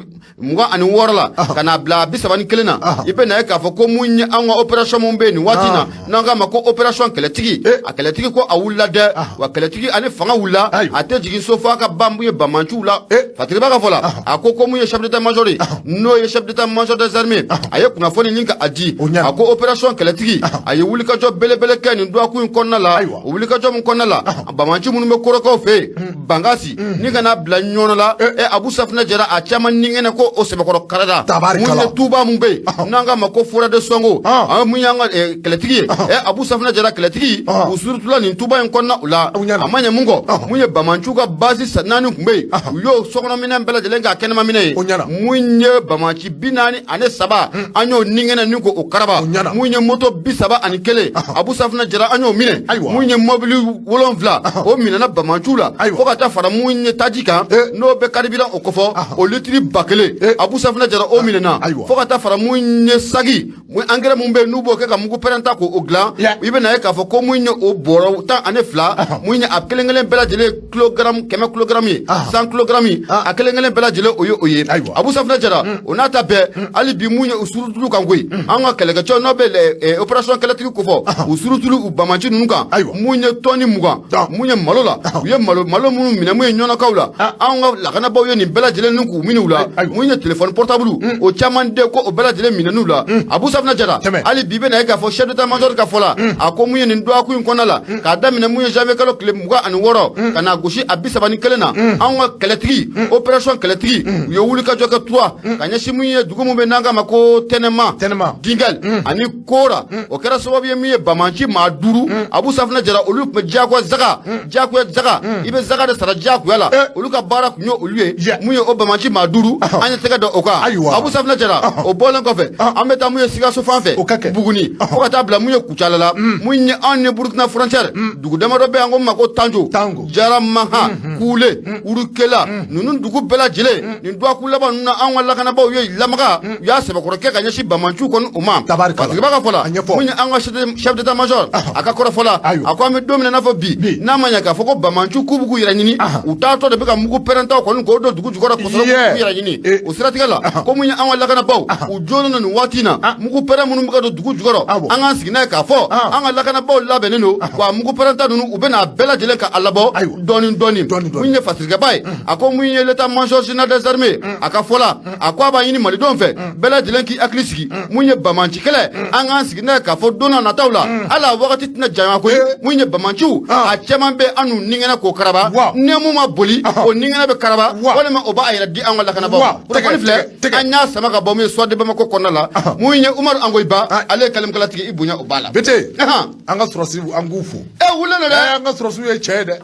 26 la ka n'a bila 31 na, i bɛ na ye k'a fɔ ko mun ye an ka opération mun bɛ yen nin waati in na, n'an k'a ma ko opération kɛlɛtigi, a kɛlɛtigi ko a wulila dɛ. Wa kɛlɛtigi ani fanga wulila, a tɛ jigin so f'a ka ban mun ye banbaanciw la. Fasirikɛba ka fɔ la, a ko mun ye chef d'état major ye, n'o ye chef d'état major des armées, a ye kunnafoni nin ka a di. A ko opération kɛlɛtigi, a ye wulikajɔ belebele kɛ nin dɔgɔkun in kɔnɔna la. O wulikajɔ min kɔnɔna la, banbaanci minnu bɛ korokaw fɛ yen, Bankasi ni ka n'a bila ɲɔnɔ la, Abu Safunɛ Jara, a caman ni kɛnɛ ko o sɛbɛkɔrɔ karada. Mun ye tuba mun bɛ yen n'an k'a ma ko forêt de Sɔngo, mun y'an ka kɛlɛtigi ye, Abu Safunɛ Jara, kɛlɛtigi u surutula nin tuba in kɔnɔna u la. A ma ɲɛ mun kɔ, mun ye banbaanciw ka base naani tun bɛ yen, u y'o sokɔnɔminɛn bɛɛ lajɛlen k'a kɛnɛmaminɛ ye. Mun ye banbaanci 43, an y'o ni kɛnɛ ni ko o karaba. Mun ye moto 31, Abu Safunɛ Jara, an y'o minɛ. Mun ye mobili 7, o minɛna banbaanciw la. Fo ka taa fara mun ye taji kan, n'o bɛ carburant o kofɔ, o litiri 1000, Abu Safunɛ Jara, o minɛna. Fo ka taa fara mun ye sagi engrais mun bɛ yen, n'u b'o kɛ ka mugu pɛrɛnta k'o dilan, i bɛ na ye k'a fɔ ko mun ye o bɔrɔ 12, mun ye a kelen kelen bɛɛ lajɛlen kilogramme 100 kilogramme ye, 100 kilogramme, a kelen kelen bɛɛ lajɛlen o ye o ye. Abu Safunɛ Jara, o n'a ta bɛɛ, hali bi mun ye u surutulu kan koyi, an ka kɛlɛkɛcɛw n'o bɛ opération kɛlɛtigi kofɔ, u surutulu u banbaanci ninnu kan, mun ye tɔni 20 mun ye malo la, u ye malo minnu minɛ mun ye ɲɔnɔkaw la, an ka lakanabaaw ye nin bɛɛ lajɛlen ni k'u minɛ u la. Mun ye téléphone portable, o caman de ko o bɛɛ lajɛlen minɛn'u la. Abu Safunɛ Jara, hali bi bɛ na ye k'a fɔ chef d'état major ka fɔ la, a ko mun ye nin dɔgɔkun in kɔnɔna la, k'a daminɛ mun ye janvier kalo tile 26 ka na gosi a 31 na, anw ka kɛlɛtigi opération kɛlɛtigi, u ye wulikajɔ kɛ trois ka ɲɛsin mun ye dugu mun bɛ n'an k'a ma ko Tɛnɛma, Dingɛl ani Kora. O kɛra sababu ye min ye banbaanci maa 5, Abu Safunɛ Jara, olu tun bɛ diyagoya zaga, diyagoya zaga, i bɛ zaga de sara diyagoya la, olu ka baara tun ye olu ye. Mun ye o banbaanci maa 5, an ye tɛgɛ da o kan. Abu Safunɛ Jara, o bɔlen kɔfɛ, an bɛ taa mun ye Sikaso fan fɛ, Buguni, fo ka taa bila mun ye Kucala la, mun ye anw ni Burukina frontière dugu damadɔ bɛ yan ko ma ko Tanjo, Jaramahan, Kule, Urukela, ninnu dugu bɛɛ lajɛlen nin dɔgɔkun laban ninnu na, anw ka lakanabaaw ye lamaga, u y'a sɛbɛkɔrɔ kɛ ka ɲɛsin banbaanciw kɔni o ma. Fasirikɛba ka fɔ la, mun ye an ka chef d'état major a ka kɔrɔfɔ la, a ko an bɛ don min na i n'a fɔ bi, n'a ma ɲɛ k'a fɔ ko banbaanciw k'u b'u k'u yɛrɛ ɲini, u taatɔ de bɛ ka mugu pɛrɛntaw kɔni k'o don dugu jukɔrɔ kosɛbɛ k'u yɛrɛ ɲini. O siratigɛ la, ko mun ye an ka lakanabaaw u jɔlen don nin waati in na, mugu pɛrɛn minnu bɛ ka don dugu jukɔrɔ, an k'an sigi n'a ye k'a fɔ an ka lakanabaaw labɛnnen don, wa mugu pɛrɛnta ninnu u bɛna a bɛɛ lajɛlen ka a labɔ dɔɔni dɔɔni. Mun ye fasirikɛba ye, a ko mun ye l'état major général des armées a ka fɔ la, a ko a b'a ɲini malidenw fɛ bɛɛ lajɛlen k'i hakili sigi, mun ye banbaanci kɛlɛ, an k'an sigi n'a ye k'a fɔ don n'a nataw la, hali a wagati tɛna janya koyi. Mun ye banbaanciw, a caman bɛ an n'u ningɛnɛ k'o karaba, ni mun ma boli, o ningɛnɛ bɛ karaba walima o b'a yɛrɛ di an ka lakanabaaw ma. Kunnafoni filɛ, an y'a sama ka bɔ mun ye Soir de Bamako kɔnɔna la. Mun ye Umaru Angoyiba, ale ye kalimkalatigi, i bonya o b'a la. Bete, an ka sɔrɔsiw, an k'u fo. E wulilen don dɛ. An ka sɔrɔsiw ye cɛ ye dɛ.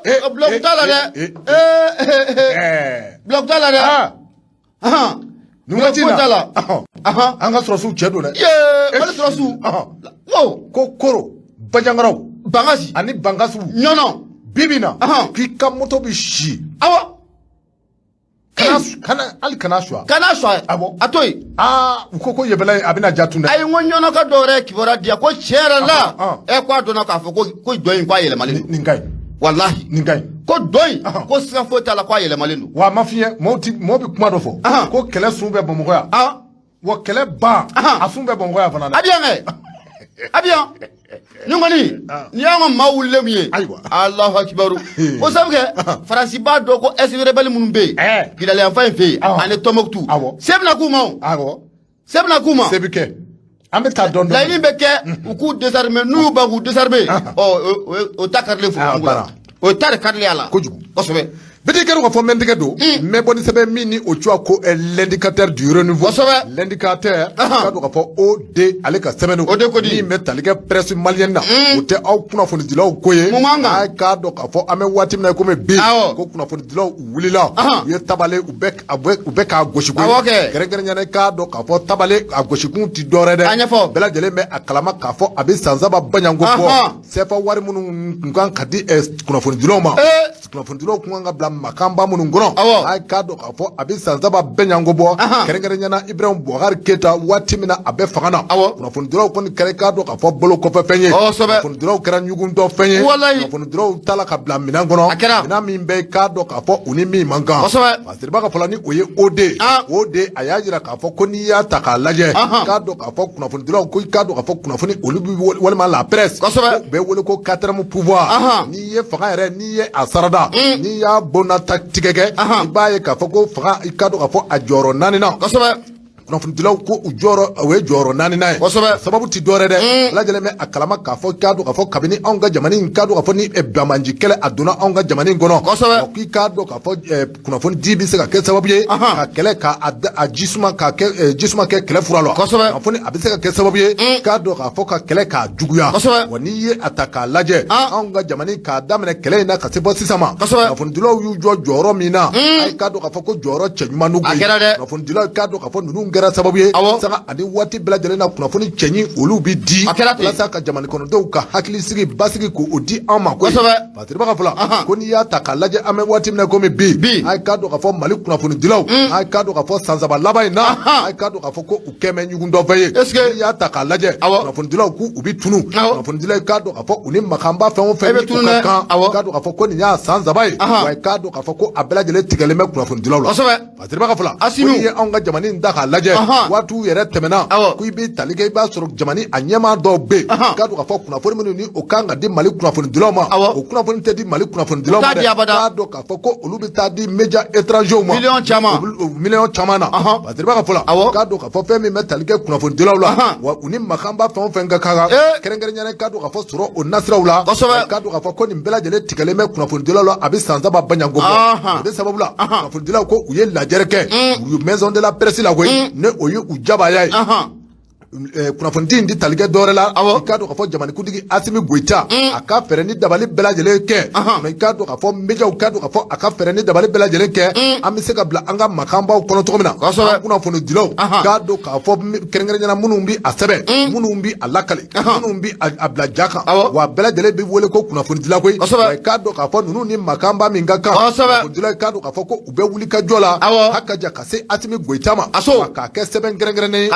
Ee, bloc t'a la dɛ. Ee, bloc t'a la dɛ. Nin waati in na, an ka sɔrɔsiw cɛ don dɛ. Yee, Mali sɔrɔsiw. Ko Koro, Bajangaraw, Bankasi ani Bankasiw. Ɲɔnɔ. Bi bi in na, k'i ka moto bɛ si. Awɔ. Kana hali kana suwa. Kana suwa. Awɔ. A to yen. Aa, u ko yɛbɛla a bɛna ja tun dɛ. Ayi, n ko ɲɔnɔ ka dɔw yɛrɛ kibaruya di yan ko tiɲɛ yɛrɛ la. Ɛ, ko a dɔnna k'a fɔ ko dɔn in k'a yɛlɛmalen don. Nin ka ɲi. Walahi. Nin ka ɲi. Ko dɔn in, ko siga foyi t'a la k'a yɛlɛmalen don. Wa a ma f'i ye, maaw ti maaw bɛ kuma dɔ fɔ. Ko kɛlɛ sun bɛ Bamakɔ yan. Wa kɛlɛ ban, a sun bɛ Bamakɔ yan fana dɛ. A bɛ yan kɛ. A bɛ yan. Nin kɔni, nin y'an ka maa wulilen min ye. Ayiwa. Alahu akibaru. O sabu kɛ Faransi b'a dɔn ko ex-rebelle minnu bɛ yen. Kidali yanfan in fɛ yen. Ani Tɔnbɔkutu. Se bɛna k'u ma o. Se bɛna k'u ma. Se bɛ kɛ. An bɛ taa dɔɔnin dɔɔnin. Laɲini bɛ kɛ u k'u désarmer, n'u y'u ban k'u désarmer, ɔ o ta karilen foro la. O ta de karilen a la. Kojugu. Kosɛbɛ. Bete kɛra ka fɔ n bɛ n tɛgɛ don n bɛ bɔ ni sɛbɛn min ni o cogoya ko l'indicateur du renouveau. Kosɛbɛ. L'indicateur ka don ka fɔ OD ale ka sɛbɛn don. O de ko di. Min bɛ tali kɛ presse malienne na. O tɛ aw kunnafonidilaw ko ye. Mun b'an kan. A k'a dɔn k'a fɔ an bɛ waati min na komi bi. Ko kunnafonidilaw u wulila. U ye tabale u bɛ k'a gosi koyi. Awɔ kɛ. Kɛrɛnkɛrɛnnenya la i k'a dɔn k'a fɔ tabale a gosikun ti dɔwɛrɛ dɛ. A ɲɛfɔ. Bɛɛ lajɛlen bɛ a kalama k'a fɔ a bɛ san 3 baɲanko bɔ. CFA wari minnu tun kan ka di kunnafonidilaw ma, kunnafonidilaw tun kan ka bila makanba minnu kɔnɔ, a k'a dɔn k'a fɔ a bɛ san 3 bɛɛ ɲango bɔ, kɛrɛnkɛrɛnya na Ibrahim Boubacar Keita, waati min na a bɛ fanga na, kunnafonidilaw kɔni kɛra, k'a dɔn k'a fɔ, bolo kɔfɛ fɛn ye. Kunnafonidilaw kɛra ɲugutɔ fɛn ye. Kunnafonidilaw taala ka bila minɛn kɔnɔ, minɛn min bɛ, k'a dɔn k'a fɔ, u ni min man kan. Fasiriba ka fɔ la, ni o ye OD, OD a y'a jira k'a fɔ ko n'i y'a ta k'a lajɛ, k'a dɔn k'a fɔ kunnafonidilaw ko, i k'a dɔn k'a fɔ kunnafoni, olu bɛ walima la presse, u bɛ wele ko quatrième pouvoir. N'i ye fanga yɛrɛ, n'i ye a sarada, n'i y'a bonnata tigɛ kɛ, i b'a ye k'a fɔ ko fanga, i k'a dɔn k'a fɔ a jɔyɔrɔ naaninan, kunnafonidilaw ko u jɔyɔrɔ, o ye jɔyɔrɔ naaninan ye. Sababu ti dɔwɛrɛ dɛ, bɛɛ lajɛlen bɛ a kalama k'a fɔ, k'a dɔn k'a fɔ kabini anw ka jamana in, k'a dɔn k'a fɔ ni banbaanci kɛlɛ a donna anw ka jamana in kɔnɔ, k'i k'a dɔn k'a fɔ kunnafoni di bɛ se ka kɛ sababu ye ka kɛlɛ ka a jisuma ka kɛ jisuma kɛ kɛlɛ fura la. Kunnafoni a bɛ se ka kɛ sababu ye, k'a dɔn k'a fɔ, ka kɛlɛ k'a juguya. Wa n'i ye a ta k'a lajɛ, anw ka jamana, k'a daminɛ kɛlɛ in na ka se bɔ sisan ma, kunnafonidilaw y'u jɔ jɔyɔrɔ min na, a k'a dɔn k'a fɔ ko jɔyɔrɔ cɛɲuman don koyi. Kunnafonidilaw, k'a dɔn k'a fɔ ninnu kɛra sababu ye, sanga ani waati bɛɛ lajɛlen na, kunnafoni cɛɲi olu bɛ di walasa ka jamana kɔnɔdenw ka hakili sigi, basigi k'o di an ma koyi. Fasiriba ka fɔ la, ko n'i y'a ta k'a lajɛ, an bɛ waati min na komi bi, a k'a dɔn k'a fɔ Mali kunnafonidilaw, a k'a dɔn k'a fɔ san 3 laban in na, a k'a dɔn k'a fɔ ko u kɛmɛ ɲugutɔfɛn ye. N'i y'a ta k'a lajɛ, kunnafonidilaw k'u u bɛ tunu. Kunnafonidilaw, k'a dɔn k'a fɔ u ni makanba fɛn o fɛn bɛ tunu ka kan, k'a dɔn k'a fɔ ko nin y'a san 3 ye, wa k'a dɔn k'a fɔ ko a bɛɛ lajɛlen tigɛlen bɛ kunnafonidilaw la. Fasiriba ka fɔ la, ko n'i ye anw ka jamana in ta k'a lajɛ, waatiw yɛrɛ tɛmɛna, ko i bɛ tali kɛ, i b'a sɔrɔ jamana a ɲɛmaa dɔw bɛ yen, k'a dɔn k'a fɔ kunnafoni minnu ni o kan ka di Mali kunnafonidilaw ma, o kunnafoni tɛ di Mali kunnafonidilaw ma dɛ. K'a dɔn k'a fɔ ko olu bɛ taa di média étrangers ma, miliyɔn caman, miliyɔn caman na. Fasiriba ka fɔ la, k'a dɔn k'a fɔ fɛn min bɛ tali kɛ kunnafonidilaw la, wa u ni makanba fɛn o fɛn ka kan, kɛrɛnkɛrɛnnenya k'a dɔn k'a fɔ sɔrɔ o nasiraw la, k'a dɔn k'a fɔ ko nin bɛɛ lajɛlen tigɛlen bɛ kunnafonidilaw la, a bɛ san 3 baɲanko bɔ. O de sababu la, kunnafonidilaw ko u ye lajɛrɛ kɛ u ye maison de la presse la koyi, ne o ye u jabaya ye. Kunnafoni in di tali kɛ dɔwɛrɛ la, i k'a dɔn k'a fɔ jamanakuntigi Asimi Goyita, a ka fɛɛrɛ ni dabali bɛɛ lajɛlen kɛ, i k'a dɔn k'a fɔ médiaw, k'a dɔn k'a fɔ a ka fɛɛrɛ ni dabali bɛɛ lajɛlen kɛ, an bɛ se ka bila an ka makanbaw kɔnɔ cogo min na, an kunnafonidilaw, k'a dɔn k'a fɔ kɛrɛnkɛrɛnnenya minnu bɛ a sɛbɛn, minnu bɛ a lakali, minnu bɛ a bila ja kan, wa bɛɛ lajɛlen bɛ wele ko kunnafonidila koyi. Wa i k'a dɔn k'a fɔ ninnu ni makanba min ka kan, kunnafonidilaw, k'a dɔn k'a fɔ ko u bɛ wuli ka jɔ la haka ja ka se Asimi Goyita ma, wa k'a kɛ sɛbɛn kɛrɛnkɛrɛnnen ye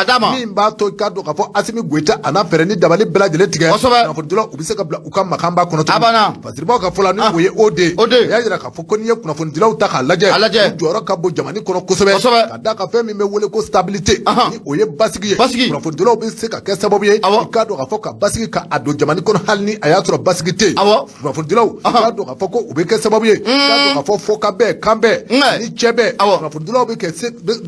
min b'a to, k'a dɔn k'a fɔ Asimi Goyita a n'a fɛɛrɛ ni dabali bɛɛ lajɛlen tigɛ, kunnafonidilaw u bɛ se ka bila u ka makanba kɔnɔ cogo min. Fasiribaw ka fɔ la, ni o ye OD, a y'a jira k'a fɔ ko n'i ye kunnafonidilaw ta k'a lajɛ, u jɔyɔrɔ ka bon jamana kɔnɔ kosɛbɛ, ka d'a kan fɛn min bɛ wele ko stabilité, ni o ye basigi ye, kunnafonidilaw bɛ se ka kɛ sababu ye, i k'a dɔn k'a fɔ ka basigi ka a don jamana kɔnɔ, hali ni a y'a sɔrɔ basigi tɛ yen. Kunnafonidilaw, k'a dɔn k'a fɔ ko u bɛ kɛ sababu ye, k'a dɔn k'a fɔ fɔ ka bɛn, kan bɛn ni cɛ bɛn, kunnafonidilaw bɛ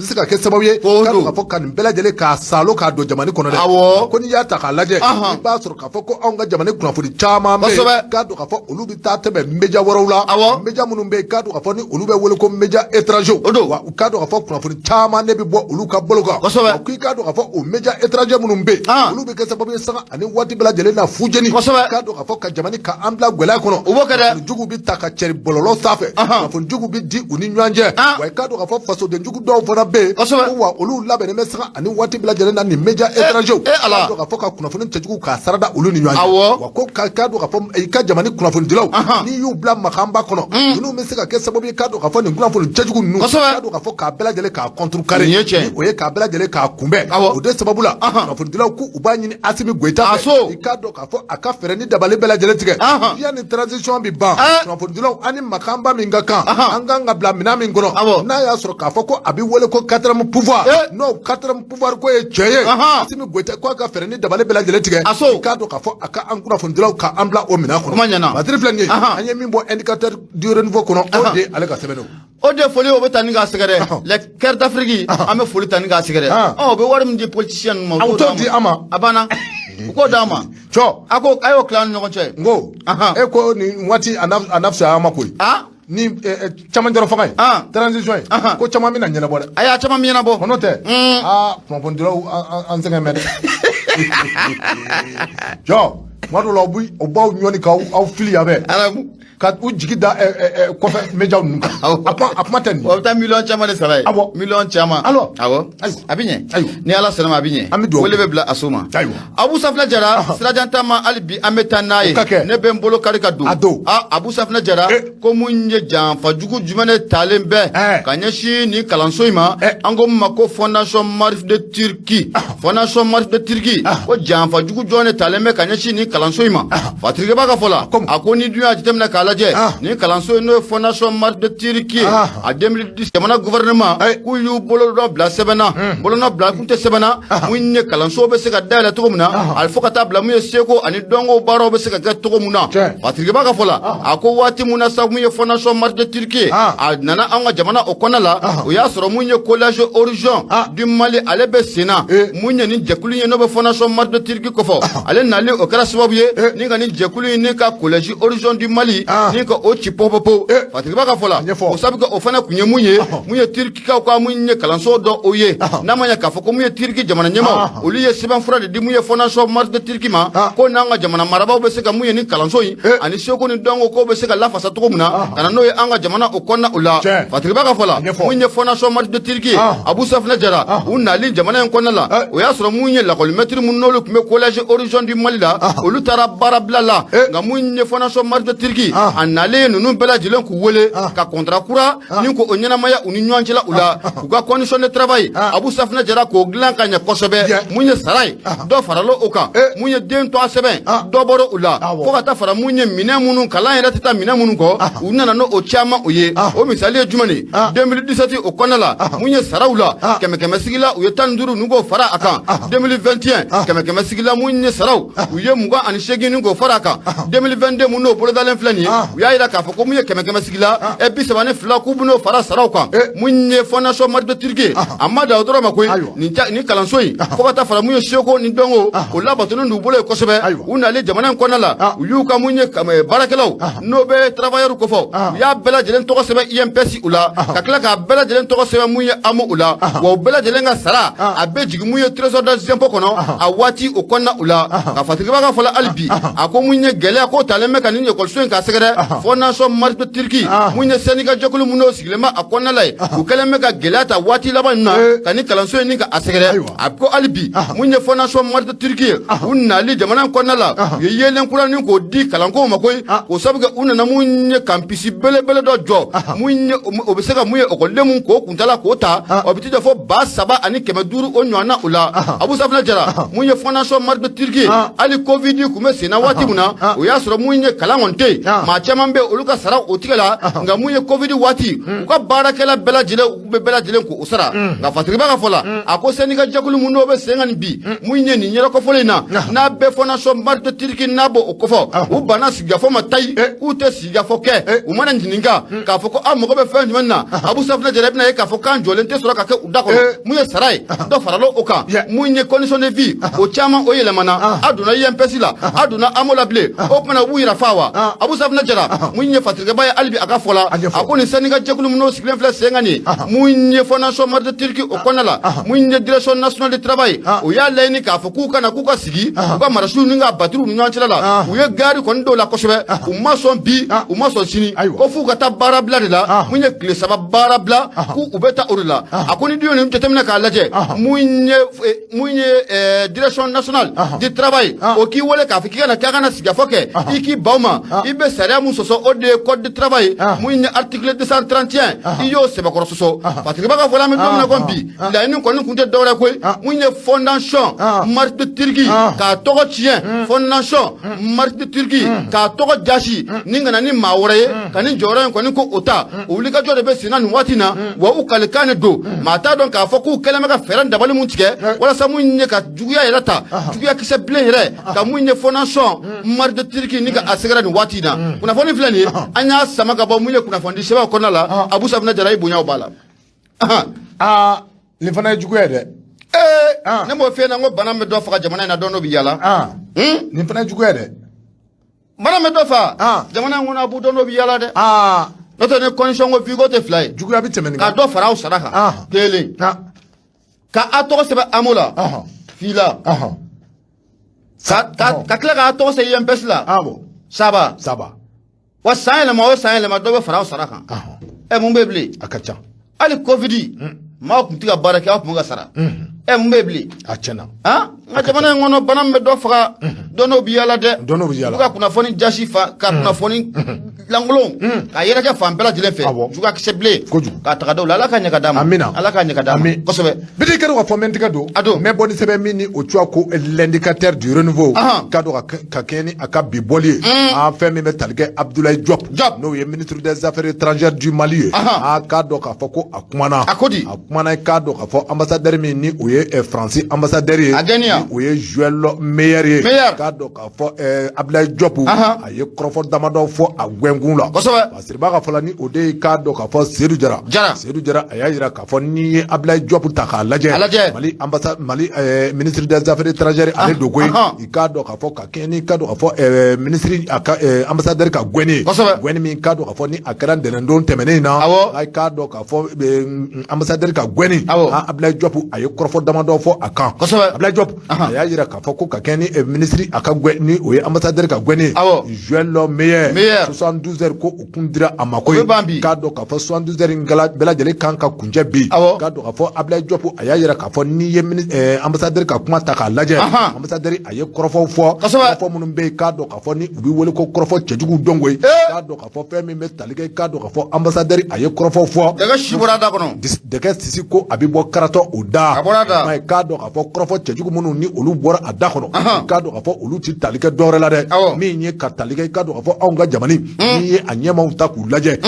se ka kɛ sababu ye, k'a dɔn k'a fɔ ka nin bɛɛ lajɛlen k'a salo k'a don jamana kɔnɔ dɛ. Ko n'i y'a ta k'a lajɛ, i b'a sɔrɔ k'a fɔ ko anw ka jamana kunnafoni caman bɛ yen, k'a dɔn k'a fɔ olu bɛ taa tɛmɛ média wɛrɛw la, média minnu bɛ yen, k'a dɔn k'a fɔ ni olu bɛ wele ko média étranger. Wa k'a dɔn k'a fɔ kunnafoni caman de bɛ bɔ olu ka bolo kan. K'i k'a dɔn k'a fɔ o média étranger minnu bɛ yen, olu bɛ kɛ sababu ye sanga ani waati bɛɛ lajɛlen na, fujeni, k'a dɔn k'a fɔ ka jamana ka an bila gɛlɛya kɔnɔ. U b'o kɛ dɛ. Jugu bɛ ta ka cɛri bɔlɔlɔ sanfɛ, kunnafoni jugu bɛ di u ni ɲɔgɔn cɛ. Wa i k'a dɔn k'a fɔ fasoden jugu dɔw fana bɛ yen, ko wa olu labɛnnen bɛ sanga ani waati bɛɛ lajɛlen na, nin média étranger, k'a dɔn k'a fɔ ka kunnafoni cɛjugu k'a sarada olu ni ɲɔgɔn cɛ. Wa ko k'a dɔn k'a fɔ i ka jamana kunnafonidilaw, n'i y'u bila makanba kɔnɔ, ninnu bɛ se ka kɛ sababu ye, k'a dɔn k'a fɔ nin kunnafoni cɛjugu ninnu, k'a dɔn k'a fɔ k'a bɛɛ lajɛlen k'a contrecarrer, o ye k'a bɛɛ lajɛlen k'a kunbɛn. O de sababu la, kunnafonidilaw ko u b'a ɲini Asimi Goyita fɛ, i k'a dɔn k'a fɔ a ka fɛɛrɛ ni dabali bɛɛ lajɛlen tigɛ yanni transition bɛ ban. Kunnafonidilaw, an ni makanba min ka kan, an kan ka bila minɛn min kɔnɔ, n'a y'a sɔrɔ k'a fɔ ko a bɛ wele ko quatrième pouvoir, n'o quatrième pouvoir ko ye tiɲɛ ye, Asimi Goyita ko a ka fɛɛrɛ ni dabali bɛɛ lajɛlen tigɛ, i k'a dɔn k'a fɔ a ka an kunnafonidilaw ka an bila o minɛn kɔnɔ. Batiri filɛ nin ye, an ye min bɔ Indicateur du Renouveau kɔnɔ, o de ye ale ka sɛbɛn don. O de foli o bɛ taa ni k'a sɛgɛrɛ le Cœur d'Afrique, an bɛ foli ta ni k'a sɛgɛrɛ. Ɔ, u bɛ wari min di politicien ninnu ma, u t'o di an ma. A banna, u k'o d'an ma. Cɔ. A ko a y'o tila an ni ɲɔgɔn cɛ. N ko e ko nin waati a na fisaya an ma koyi. Ni camancɛrɔ fanga ye, transition ye, ko caman bɛna ɲɛnabɔ dɛ. Ayi, a caman bɛ ɲɛnabɔ. N'o tɛ, aa, kunnafonidilaw, an sɛgɛn bɛ dɛ. Jɔ. Tuma dɔw la, u b'aw ɲɔni k'aw aw fili yan bɛɛ. Arabu. Ka u jigi da kɔfɛ médiaw ninnu kan. A kuma tɛ nin O bɛ taa miliyɔn caman de sara ye. Miliyɔn caman. Alors. Awɔ. Ayiwa. A bɛ ɲɛ. Ayiwa. Ni Ala sɔnna ma, a bɛ ɲɛ. An bɛ dugawu Wele kɛ. bɛ bila a so ma. Ayiwa. Abu Safinɛ Jara, sirajan taama, hali bi an bɛ taa n'a ye. O ka kɛ. Ne bɛ n bolo kari ka don. A don. Ah, Abu Safinɛ Jara, ko mun ye janfa jugu jumɛn de talen bɛ ka ɲɛsin nin kalanso in ma? An ko min ma ko Fondation Maarif de Turquie. Fondation Maarif de Turquie, ko janfa jugu jɔn de talen bɛ ka ɲɛsin nin kalanso in ma? Fatirikɛba ka fɔ la, Comme. a ko ni dun y'a jateminɛ k'a lajɛ, nin kalanso in, n'o ye Fondation Maarif de Turquie ye, a 2010 jamana gouvernement k'u y'u bolo dɔ bila sɛbɛn na, bolonɔ bila kun tɛ sɛbɛn na, mun ye kalanso bɛ se ka dayɛlɛ cogo min na, a fo ka taa bila mun ye seko ani dɔnko baaraw bɛ se ka kɛ cogo min na. Fatirikɛba ka fɔ la, a ko waati mun na sa, mun ye Fondation Maarif de Turquie ye, a nana an ka jamana o kɔnɔ la, o y'a sɔrɔ mun ye Collège Horizon du Mali, ale bɛ sen na. Mun ye nin jɛkulu ye, n'o bɛ Fondation Maarif de Turquie kɔfɔ, ale nali o kɛra sababu ye ni ka nin jɛkulu in, ni ka Collège Horizon du Mali, ni ka o ci popopo. Fatirikɛba ka fɔ la, Ɲɛfɔ. o sabu kɛ o fana kun ye mun ye, mun ye Turkikaw ka mun ye kalanso dɔ o ye, n'a ma ɲɛ k'a fɔ ko mun ye Turki jamana ɲɛmaaw, olu ye sɛbɛnfura de di mun ye Fondation Maarif de Turquie ma, ko n'an ka jamana marabaaw bɛ se ka mun ye nin kalanso in ani seko ni dɔnko ko bɛ se ka lafasa cogo min na, ka na n'o ye an ka jamana o kɔnɔna o la. Fatirikɛba ka fɔ la, Ɲɛfɔ. mun ye Fondation Maarif de Turquie ye, Abu Safinɛ Jara, u nali jamana in kɔnɔna la, o y'a sɔrɔ mun ye lakɔlimɛtiri mun n'olu tun bɛ Collège Horizon du Mali la, olu taara baarabila la. Nka mun ye Fondation Maarif de Turquie, a nalen ninnu bɛɛ lajɛlen k'u wele ka contrat kura ni ko o ɲɛnamaya u ni ɲɔgɔn cɛla u la, k'u ka condition de travail, Abu Safinɛ Jara, k'o dilan ka ɲɛ kosɛbɛ. Mun ye sara ye, dɔ farala o kan. Mun ye den tɔgɔ sɛbɛn, dɔ bɔra o la, fo ka taa fara mun ye minɛn minnu, kalan yɛrɛ tɛ taa minɛn minnu kɔ, u nana n'o caman o ye. O misali ye jumɛn ye? 2017 o kɔnɔna la, mun ye saraw la, kɛmɛ kɛmɛ sigi la, u ye 15 n'u k'o fara a kan. 2021, kɛmɛ kɛmɛ sigi la, mun ye saraw, u ye 28 n'u k'o fara a kan. 2022 mun n'o bolodalen filɛ nin ye, u y'a yira k'a fɔ ko mun ye kɛmɛ kɛmɛ sigi la, 32, k'u bɛn'o fara saraw kan. Mun ye Fondation Maarif de Turquie, a ma dan o dɔrɔn ma koyi. Nin kalanso in, fo ka taa fara mun ye seko ni dɔnko, o labatonnen d'u bolo yen kosɛbɛ. U nalen jamana in kɔnɔna la, u y'u ka mun ye baarakɛlaw, n'o bɛ travailleurs kofɔ, u y'a bɛɛ lajɛlen tɔgɔ sɛbɛn INPS u la, ka tila k'a bɛɛ lajɛlen tɔgɔ sɛbɛn mun ye AMO u la. Wa u bɛɛ lajɛlen ka sara, a bɛ jigin mun ye trésor des impôts kɔnɔ a waati o kɔnɔna u la. Ka Fatirikɛba ka fɔ la, hali bi, a ko mun ye gɛlɛya ko talen bɛ ka nin ekɔliso in k'a sɛgɛrɛ, Fondation Maarif de Turquie, mun ye syndicat jɛkulu mun n'o sigilen bɛ a kɔnɔna la ye, u kɛlen bɛ ka gɛlɛya ta waati laban in na ka nin kalanso in ni ka a sɛgɛrɛ. A ko hali bi, mun ye Fondation Maarif de Turquie ye, u nali jamana in kɔnɔna la, u ye yeelen kura ni k'o di kalanko ma koyi. K'o sabu kɛ, u nana mun ye campus belebele dɔ jɔ, mun ye o bɛ se ka mun ye ekɔliden mun k'o kuntala k'o ta, o bɛ t'i jɔ fo 3500 o ɲɔgɔnna o la. Abu Safinɛ Jara, mun ye Fondation Maarif de Turquie ye, hali Covid tun bɛ sen na waati min na, o y'a sɔrɔ mun ye kalan kɔni tɛ yen, maa caman bɛ yen, olu ka sara o tigɛ la. Nka mun ye Covid waati, u ka baarakɛla bɛɛ lajɛlen, u bɛ bɛɛ lajɛlen k'o sara. Nka Fatirikɛba ka fɔ la, a ko syndicat jɛkulu mun n'o bɛ sen kan nin bi, mun ye nin yɛrɛkɔfɔlen in na, n'a bɛɛ Fondation Maarif de Turquie n'a b'o o kɔfɔ, u banna sigikafɔ ma tayi, k'u tɛ sigikafɔ kɛ. U mana ɲininka k'a fɔ ko aw mago bɛ fɛn jumɛn na, Abu Safinɛ Jara, i bɛna ye k'a fɔ k'an jɔlen tɛ sɔrɔ ka kɛ u da kɔnɔ. Mun ye sara ye, dɔ farala o kan. Mun ye condition de vie, o caman o yɛlɛmana, a donna INPS la, a donna AMO la bilen, o kumana u b'u yɛrɛ fa wa. Abu Safinɛ Jara, mun ye Fatirikɛba ye, hali bi a ka fɔ la, a ko nin syndicat jɛkulu mun n'o sigilen filɛ sen kan nin ye, mun ye Fondation Maarif de Turquie o kɔnɔna la, mun ye Direction nationale du travail, o y'a laɲini k'a fɔ k'u kana k'u ka sigi u ka marasiw ni ka batiriw ni ɲɔgɔn cɛla la. U ye gari kɔni dɔw la kosɛbɛ, u ma sɔn bi, u ma sɔn sini, ko f'u ka taa baara bila de la, mun ye tile 3 baara bila, k'u u bɛ taa o de la. A ko ni dun ye nin jateminɛ k'a lajɛ, mun ye Direction nationale du travail, o k'i wele k'a fɔ k'i kana k'a kana sigikafɔ kɛ, i k'i baw ma, i bɛ sariya mun sɔsɔ, o de ye code du travail, mun ye article 231, i y'o sɛbɛkɔrɔ sɔsɔ. Fatirikɛba ka fɔ la, an bɛ don min na komi bi, laɲini kɔni kun tɛ dɔwɛrɛ koyi, mun ye Fondation Maarif de Turquie k'a tɔgɔ tiɲɛ, Fondation Maarif de Turquie k'a tɔgɔ jasi, ni ka na ni maa wɛrɛ ye ka ni jɔyɔrɔ in kɔni ko o ta, o wulikajɔ de bɛ sen na nin waati in na. Wa u kalikan de don, maa t'a dɔn k'a fɔ k'u kɛlen bɛ ka fɛɛrɛ dabali mun tigɛ walasa mun ye ka juguya yɛrɛ ta, juguya kisɛ bilen yɛrɛ, ka mun ye Fondation Maarif de Turquie ni ka a sɛgɛrɛ nin waati in na. Kunnafoni filɛ nin ye, an y'a sama ka bɔ mun ye kunnafoni sɛbɛn kɔnɔna la. Abu Safinɛ Jara, i bonyaw b'a la. Aa, nin fana ye juguya ye dɛ. Ee, ne m'o f'i ɲɛna, n ko bana bɛ dɔ faga jamana in na, dɔn dɔ bɛ yaala. Nin fana ye juguya ye dɛ. Bana bɛ dɔ fa jamana in kɔnɔ, Abu, dɔn dɔ bɛ yaala dɛ. N'o tɛ, ni condition ko vie ko tɛ fila ye. Juguya bɛ tɛmɛ nin kan. Ka dɔ fara aw sara kan, kelen, ka a tɔgɔ sɛbɛn AMO la, fila. Ka tila k'a tɔgɔ sɛbɛn INPS la. Awɔ. Saba. Saba. Wa san yɛlɛma o san yɛlɛma, dɔ bɛ fara aw sara kan. Ɛ, mun bɛ bilen? A ka ca. Hali Covid, maaw tun tɛ ka baara kɛ, aw tun bɛ ka sara. Ɛ, mun bɛ bilen? A tiɲɛna. Han, n ka jamana in kɔnɔ, bana min bɛ dɔ faga, dɔnniw bi yaala dɛ. Dɔnniw bi yaala. U ka kunnafoni jasi fa ka kunnafoni lankolon k'a yɛrɛkɛ fan bɛɛ lajɛlen fɛ. Awɔ. Juguya kisɛ bilen. Kojugu. K'a ta ka da u la. Ala ka ɲɛ ka d'a ma. Amina. Ala ka ɲɛ ka d'a ma. Amin. Kosɛbɛ. Biti kɛra ka fɔ n bɛ n tigɛ don. A don. N bɛ bɔ ni sɛbɛn min ni o cuwa ko L'Indicateur du Renouveau. K'a dɔn ka kɛɲɛ ni a ka bi bɔli ye. An fɛn min bɛ tali kɛ Abdoulaye Diop. Diop. N'o ye ministre des Affaires étrangères du Mali ye. A k'a dɔn k'a fɔ ko a kumana. A ko di? A kumana, k'a dɔn k'a fɔ ambassadeur min ni o ye Faransi ambassadeur ye. A gɛniya. Ni o ye Joël Meyer ye. Meyer. K'a dɔn k'a fɔ Abdoulaye Diop. A ye kɔrɔfɔ damadɔ fɔ a gɛnkun la. Kosɛbɛ. Basiriba ka fɔ la, ni o de ye k'a dɔn k'a fɔ Seydou Jara. Jara. Seydou Jara, a y'a jira k'a fɔ n'i ye Abdoulaye Diop ta k'a lajɛ. A lajɛ. Mali ambassade, Mali ministre des Affaires étrangères, ale don koyi. I k'a dɔn k'a fɔ ka kɛɲɛ ni k'a dɔn k'a fɔ ministre a ka ambassadeur ka gɛnni ye. Kosɛbɛ. Gɛnni min k'a dɔn k'a fɔ ni a kɛra ntɛnɛndon tɛmɛnen in na. Awɔ. A k'a dɔn k'a fɔ ambassadeur ka gɛnni. Awɔ. Ah, Abdoulaye Diop a ye kɔrɔfɔ damadɔ fɔ a kan. Kosɛbɛ. Abdoulaye Diop a y'a jira k'a fɔ ko ka kɛɲɛ ni ministre a ka gɛn ni o ye ambassadeur ka gɛnni ye. Awɔ. Joël Meyer. Meyer. 72 heures ko o kun dira a ma koyi. O bɛ ban bi. K'a dɔn k'a fɔ 72 heures in bɛɛ lajɛlen kan ka kuncɛ bi. Awɔ. K'a dɔn k'a fɔ Abdoulaye Diop a y'a jira k'a fɔ n'i ye ambassadeur ka kuma ta k'a lajɛ. Ambassadeur a ye kɔrɔfɔw fɔ. Kosɛbɛ. Kɔrɔfɔ minnu bɛ yen, k'a dɔn k'a fɔ ni u bɛ wele ko kɔrɔfɔ cɛjuguw dɔn koyi. K'a dɔn k'a fɔ fɛn min bɛ tali kɛ, k'a dɔn k'a fɔ ambassadeur a ye kɔrɔfɔw fɔ. Dɛgɛ si bɔra a da kɔnɔ. Dɛgɛ sisi ko a bɛ bɔ karatɔ o da. A bɔra a da. I m'a ye, k'a dɔn k'a fɔ kɔrɔfɔ cɛjugu minnu ni olu bɔra a da kɔnɔ. K'a dɔn k'a fɔ olu ti tali kɛ dɔwɛrɛ la dɛ. Awɔ. Min ye ka tali kɛ, k'a dɔn k'a fɔ anw ka jamana, n'i ye a ɲɛmaaw ta k'u lajɛ.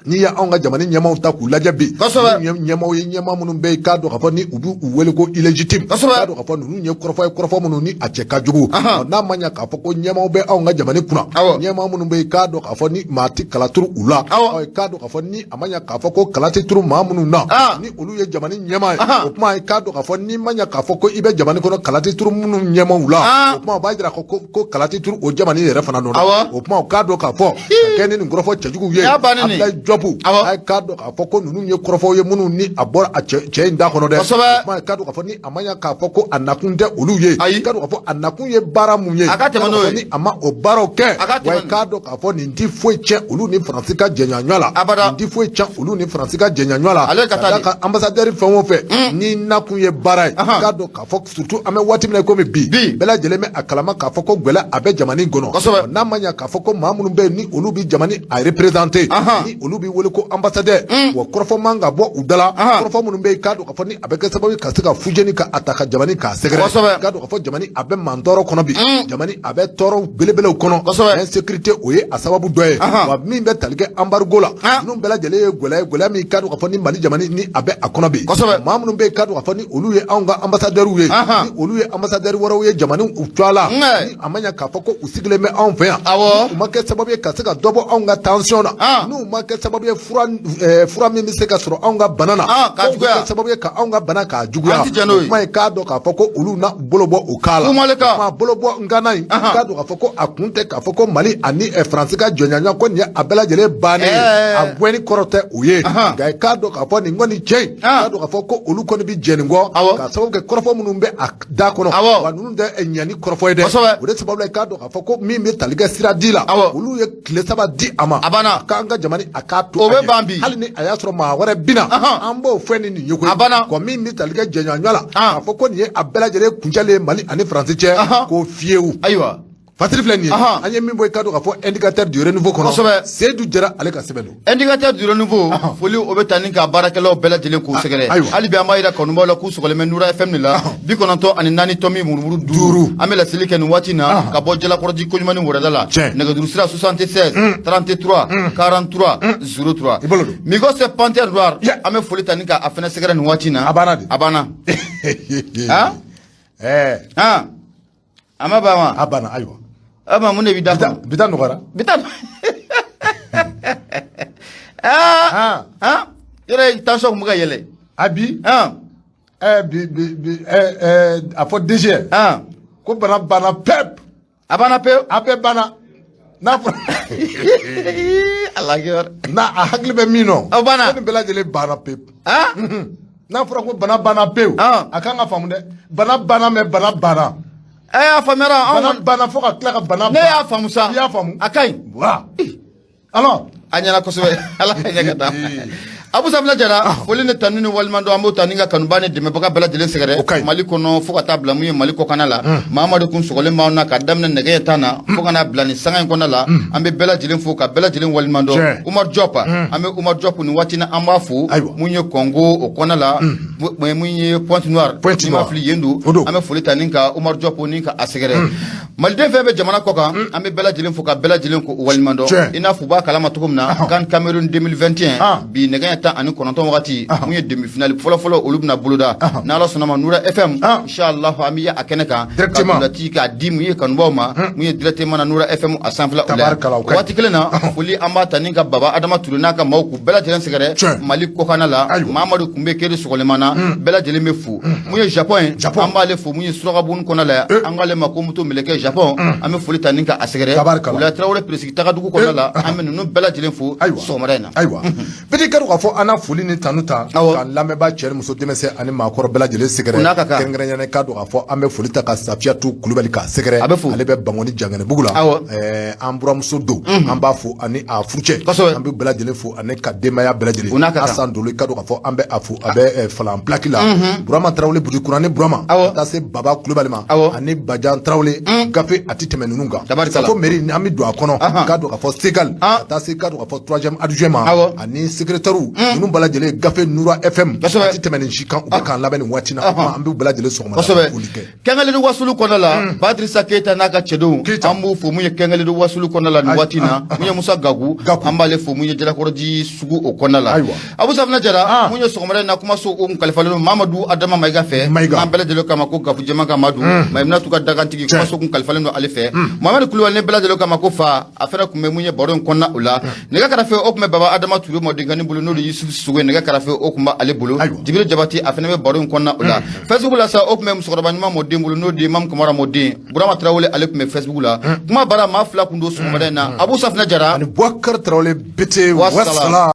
N'i ye anw ka jamana ɲɛmaaw ta k'u lajɛ bi. Kosɛbɛ. Ninnu ye ɲɛmaaw ye, ɲɛmaa minnu bɛ yen, k'a dɔn k'a fɔ ni u b'u u wele ko illégitime. Kosɛbɛ. K'a dɔn k'a fɔ ninnu ye kɔrɔfɔ ye, kɔrɔfɔ minnu ni a cɛ ka jugu. Ahan. Ɔ, n'a ma ɲɛ k'a fɔ ko ɲɛmaaw bɛ anw ka jamana kunna. Awɔ. Ɲɛmaa minnu bɛ yen, k'a dɔn k'a fɔ ni maa ti kala turu u la. Awɔ. Ɔ, k'a dɔn k'a fɔ ni a ma ɲɛ k'a fɔ ko kala tɛ turu maa minnu na. Ah. Ni olu ye jamana ɲɛmaa ye. Ahan. O kuma, k'a dɔn k'a fɔ ni ma ɲɛ k'a fɔ ko i bɛ jamana kɔnɔ, kala tɛ turu minnu ɲɛmaaw la. Ah. O kuma, o b'a jira ko kala tɛ turu o jamana yɛrɛ fana nɔ la. Awɔ. O kuma, o k'a dɔn k'a fɔ ka kɛ ni nin kɔrɔfɔ cɛjuguw ye. Y'a bannen de. Abdoulaye Diop. Awɔ. A k'a dɔn k'a fɔ ko ninnu ye kɔrɔfɔw ye minnu ni a bɔra a cɛ in da kɔnɔ dɛ. Kosɛbɛ. O kuma, k'a dɔn k'a fɔ ni a ma ɲɛ k'a fɔ ko a nakun tɛ olu ye. Ayi. K'a dɔn k'a fɔ a nakun ye baara mun ye. A ka tɛmɛ n'o ye. K'a dɔn k'a fɔ ni a ma o baaraw kɛ. A ka tɛmɛ Wa n'o ye. k'a dɔn k'a fɔ nin ti foyi tiɲɛ olu ni Faransi ka jɛɲɔgɔnya la. Abada. Nin ti foyi tiɲɛ olu ni Faransi ka jɛɲɔgɔnya la. Ale ka taa d'a de. kan ambassadeur fɛn o fɛn ni nakun ye baara ye. Ahan. K'a dɔn k'a fɔ surtout an bɛ waati min na komi bi. Bi. Bɛɛ lajɛlen bɛ a kalama k'a fɔ ko gɛlɛya a bɛ jamana in kɔnɔ. Kosɛbɛ. N'a ma ɲɛ k'a fɔ ko maa minnu bɛ yen ni olu bɛ jamana a représenter. Ahan. Ni olu bɛ wele ko ambassadeur. Wa kɔrɔfɔ man ka bɔ u da la. Ahan. Kɔrɔfɔ minnu bɛ yen, k'a dɔn k'a fɔ ni a bɛ kɛ sababu ye ka se ka fujeni ka a ta ka jamana k'a sɛgɛrɛ. Kosɛbɛ. K'a dɔn k'a fɔ jamana a bɛ mantɔɔrɔ kɔnɔ bi. Jamana a bɛ tɔɔrɔ belebelew kɔnɔ. Kosɛbɛ. Insécurité, o ye a sababu dɔ ye. Ahan. Wa min bɛ tali kɛ embargo la. Ah. Ninnu bɛɛ lajɛlen ye gɛlɛya ye, gɛlɛya min k'a dɔn k'a fɔ ni Mali jamana ni a bɛ a kɔnɔ bi. Kosɛbɛ. Maa minnu bɛ yen, k'a dɔn k'a fɔ ni olu ye anw ka ambassadeurs ye. Ahan. Ni olu ye ambassadeurs wɛrɛw ye jamana u tɔgɔ la. Nka. Ni a ma ɲɛ k'a fɔ ko u sigilen bɛ anw fɛ yan. Awɔ. Ni u ma kɛ sababu ye ka se ka dɔ bɔ anw ka tension na. Ah. N'u ma kɛ sababu ye fura min bɛ se ka sɔrɔ anw ka bana na. Ah, k'a K'o bɛ juguya. kɛ sababu ye ka anw ka bana k'a juguya. An ti jɛn n'o ye. O kuma ye k'a dɔn k'a fɔ ko olu na u bolo bɔ o kan la. Kumale kan. O kuma bolo bɔ n kana in. Ahan. K'a dɔn k'a fɔ ko a kun tɛ k'a fɔ ko Mali ani Faransi ka jɔnɲɔgɔnya ko nin ye a bɛɛ lajɛlen bannen ye. Ɛɛ. A gɛnni kɔrɔ tɛ o ye. Ahan. Nka k'a dɔn k'a fɔ nin kɔni cɛ in. Ah. K'a dɔn k'a fɔ ko olu kɔni bɛ jɛn nin kɔ. Awɔ. K'a sababu kɛ kɔrɔfɔ minnu bɛ a da kɔnɔ. Awɔ. Wa ninnu tɛ ɲɛni kɔrɔfɔ ye dɛ. Kosɛbɛ. O de sababu la, k'a dɔn k'a fɔ ko min bɛ tali kɛ sira di la. Awɔ. Olu ye tile 3 di a ma. A banna. K'an ka jamana a k'a to O a bɛ ɲɛ. ban bi. Hali ni a y'a sɔrɔ maa wɛrɛ bɛ na. Ahan. An b'o fɛn ni nin ye koyi. A banna. Wa min bɛ tali kɛ jɛɲɔgɔnya la. Ah. K'a fɔ ko nin ye a bɛɛ lajɛlen kuncɛlen ye Mali ani Faransi cɛ. Ahan. Ko fiyewu. Ayiwa. Fasiri filɛ nin ye. Ahan. An ye min bɔ, i ka dɔn k'a fɔ Indicateur du Renouveau kɔnɔ. Kosɛbɛ. Seydou Jara ale ka sɛbɛn don. Indicateur du Renouveau, Ahan. foli o bɛ taa ni ka baarakɛlaw bɛɛ lajɛlen k'u sɛgɛrɛ. Ayiwa. Hali bi an b'a yira kanubaw la k'u sɔgɔlen bɛ Nura FM de la, 94.5. 5. An bɛ laseli kɛ nin waati in na Ahan. ka bɔ Jalakɔrɔji Koɲumani wɛrɛda la. Tiɲɛ. Nɛgɛjuru sira 76 33 43 03. I bolo don. Migos Panthère Noire, Yeah. an bɛ foli ta ni ka a fɛnɛ sɛgɛrɛ nin waati in na. A banna de. A banna. Han? Ɛɛ. Han? A ma ban wa? A banna, ayiwa. O tuma mun de b'i da kɔnɔ? Bi ta nɔgɔyara. Bi ta. Aa! Ah. Han? Yɔrɔ tension kun bɛ ka yɛlɛ. A bi. Han? Ɛɛ, bi ɛɛ a fɔ DG. Han? Ko bana banna pep. A banna pewu. A bɛɛ banna. N'a fɔra. Ala kibaru. N'a a hakili bɛ min nɔ. O banna. Ko nin bɛɛ lajɛlen banna pewu. Han? N'a fɔra ko bana banna pewu. Ah. A kan ka faamu dɛ. Bana banna, mais bana banna. Ɛ, a faamuyara anw. Bana banna fo ka tila ka bana. Ne y'a faamu sa. I y'a faamu. A ka ɲi. Voilà, alors. A ɲɛna kosɛbɛ, Ala ka ɲɛ ka d'a ma. Abu Safina Jara, foli ni tanu ni walimadɔn, an b'o ta ni ka kanuba ni dɛmɛbaga bɛɛ lajɛlen O sɛgɛrɛ ka ɲi. Mali kɔnɔ fo ka taa bila mun ye Mali kɔkanna la. Mamadu kun sɔgɔlen b'anw na ka daminɛ nɛgɛ ɲɛ 10 na fo ka n'a bila nin sanga in kɔnɔna la. An bɛ bɛɛ lajɛlen fo ka bɛɛ lajɛlen walimadɔn. Umar Diop, an bɛ Umar Diop nin waati na, an b'a fo. Mun ye Congo o kɔnɔna la, mun ye Pointe Noire, Pointe n'i ma Noire. fili yen don. O don. An bɛ foli ta ni ka Umar Diop ni ka a sɛgɛrɛ. Maliden fɛn bɛ jamana kɔ kan, an bɛ bɛɛ lajɛlen fo ka bɛɛ lajɛlen ko walimadɔn. I n'a fɔ u b'a kalama cogo min na, CAN Cameroun 2021, bi nɛgɛ ɲɛ 19 wagati, mun ye demi finale fɔlɔ-fɔlɔ, olu bɛna boloda. N'Ala sɔnna ma, Nura FM, inshallah, an bɛ ye a kɛnɛ kan Directement. ka bulati k'a di mun ye kanubaw ma, mun ye directement na Nura FM a sanfɛla o la. Tabarikala, o ka ɲi. Waati kelen na, foli an b'a ta ni ka Baba Adama Ture n'a ka maaw k'u bɛɛ lajɛlen sɛgɛrɛ Mali kɔkanna la. Mamadu kun bɛ keri sɔgɔlema na, bɛɛ lajɛlen bɛ fo. Mun ye Japon ye, Japon. an b'ale fo. Mun ye Surakabuni kɔnɔna la, an k'ale ma ko moto meleke Japon, an bɛ foli ta ni ka a sɛgɛrɛ. Tabarikala. O la, Tarawele Peresigi Tagadugu kɔnɔna la, an bɛ ninnu bɛɛ lajɛlen fo sɔgɔmada in na. Ayiwa, bɛɛ ka dɔn k'a fɔ an na foli ni tanu ta ka lamɛnbaa cɛ ni muso, denmisɛn ani maakɔrɔ bɛɛ lajɛlen sɛgɛrɛ. O n'a ka kan. Kɛrɛnkɛrɛnnenya k'a dɔn k'a fɔ an bɛ foli ta ka Safiyatu Kulubali k'a sɛgɛrɛ. A bɛ fo. Ale bɛ Bangoni Jangɛnɛbugu la. An buramuso don, an b'a fo ani a furucɛ. An bɛ bɛɛ lajɛlen fo ani ka denbaya bɛɛ lajɛlen. O n'a ka kan. Asan Dolo, i ka dɔn k'a fɔ an bɛ a fo, a bɛ Falan Plaki la. Burama Tarawele Butikura ni Burama, ka taa se Baba Kulubali ma ani Bajan Tarawele gafe, a tɛ tɛmɛ ninnu kan. Tabarikala. Safo mairie, an bɛ don a kɔnɔ, k'a dɔn k'a fɔ Segal, ka taa se k'a dɔn k'a fɔ troisième adjoint ma ani secrétaire ninnu bɛɛ lajɛlen, gafe Nura FM, a tɛ tɛmɛ nin si kan, u bɛ k'an lamɛn nin waati na. An bɛ bɛɛ lajɛlen sɔgɔma foli kɛ. Kɛngɛlɛdi wasulu kɔnɔna la, Badrissa Keita n'a ka cɛdenw, Keita. an b'u fo. Mun ye Kɛngɛlɛdi wasulu kɔnɔna la nin waati in na, mun ye Musa Gagu, Gaku. an b'ale fo. Mun ye Jalakɔrɔji sugu o kɔnɔna la. Abu Safina Jara, mun ye sɔgɔmada in na kumaso o kun kalifalen don Mamadu Adama Mayiga fɛ. Mayiga. An bɛɛ lajɛlen kama ko Gafu Jɛman ka Madu Mayiminatu ka dagantigi, kumaso kun kalifalen don ale fɛ. Mohamed Kulubali, ne bɛɛ lajɛlen kama ko fa, a fɛnɛ kun bɛ mun ye baro in kɔnɔna o la. Nɛgɛ karafe o kun bɛ Baba Adama Ture mɔdenkani bolo, n'o de Yusufu Sogo ye, nɛgɛ karafe o kun b'ale bolo. Jibiri Jabati, a fɛnɛ bɛ baro in kɔnɔna o la. Facebook la sa, o kun bɛ musokɔrɔba ɲuman mɔden bolo, n'o de ye Mamu Kamara mɔden Burama Tarawele, ale kun bɛ Facebook la. Kuma bara maa fila kun don sɔgɔmada in na, Abu Safina Jara ani Boubacar Tarawele Bete. Wassalam. Wassalam.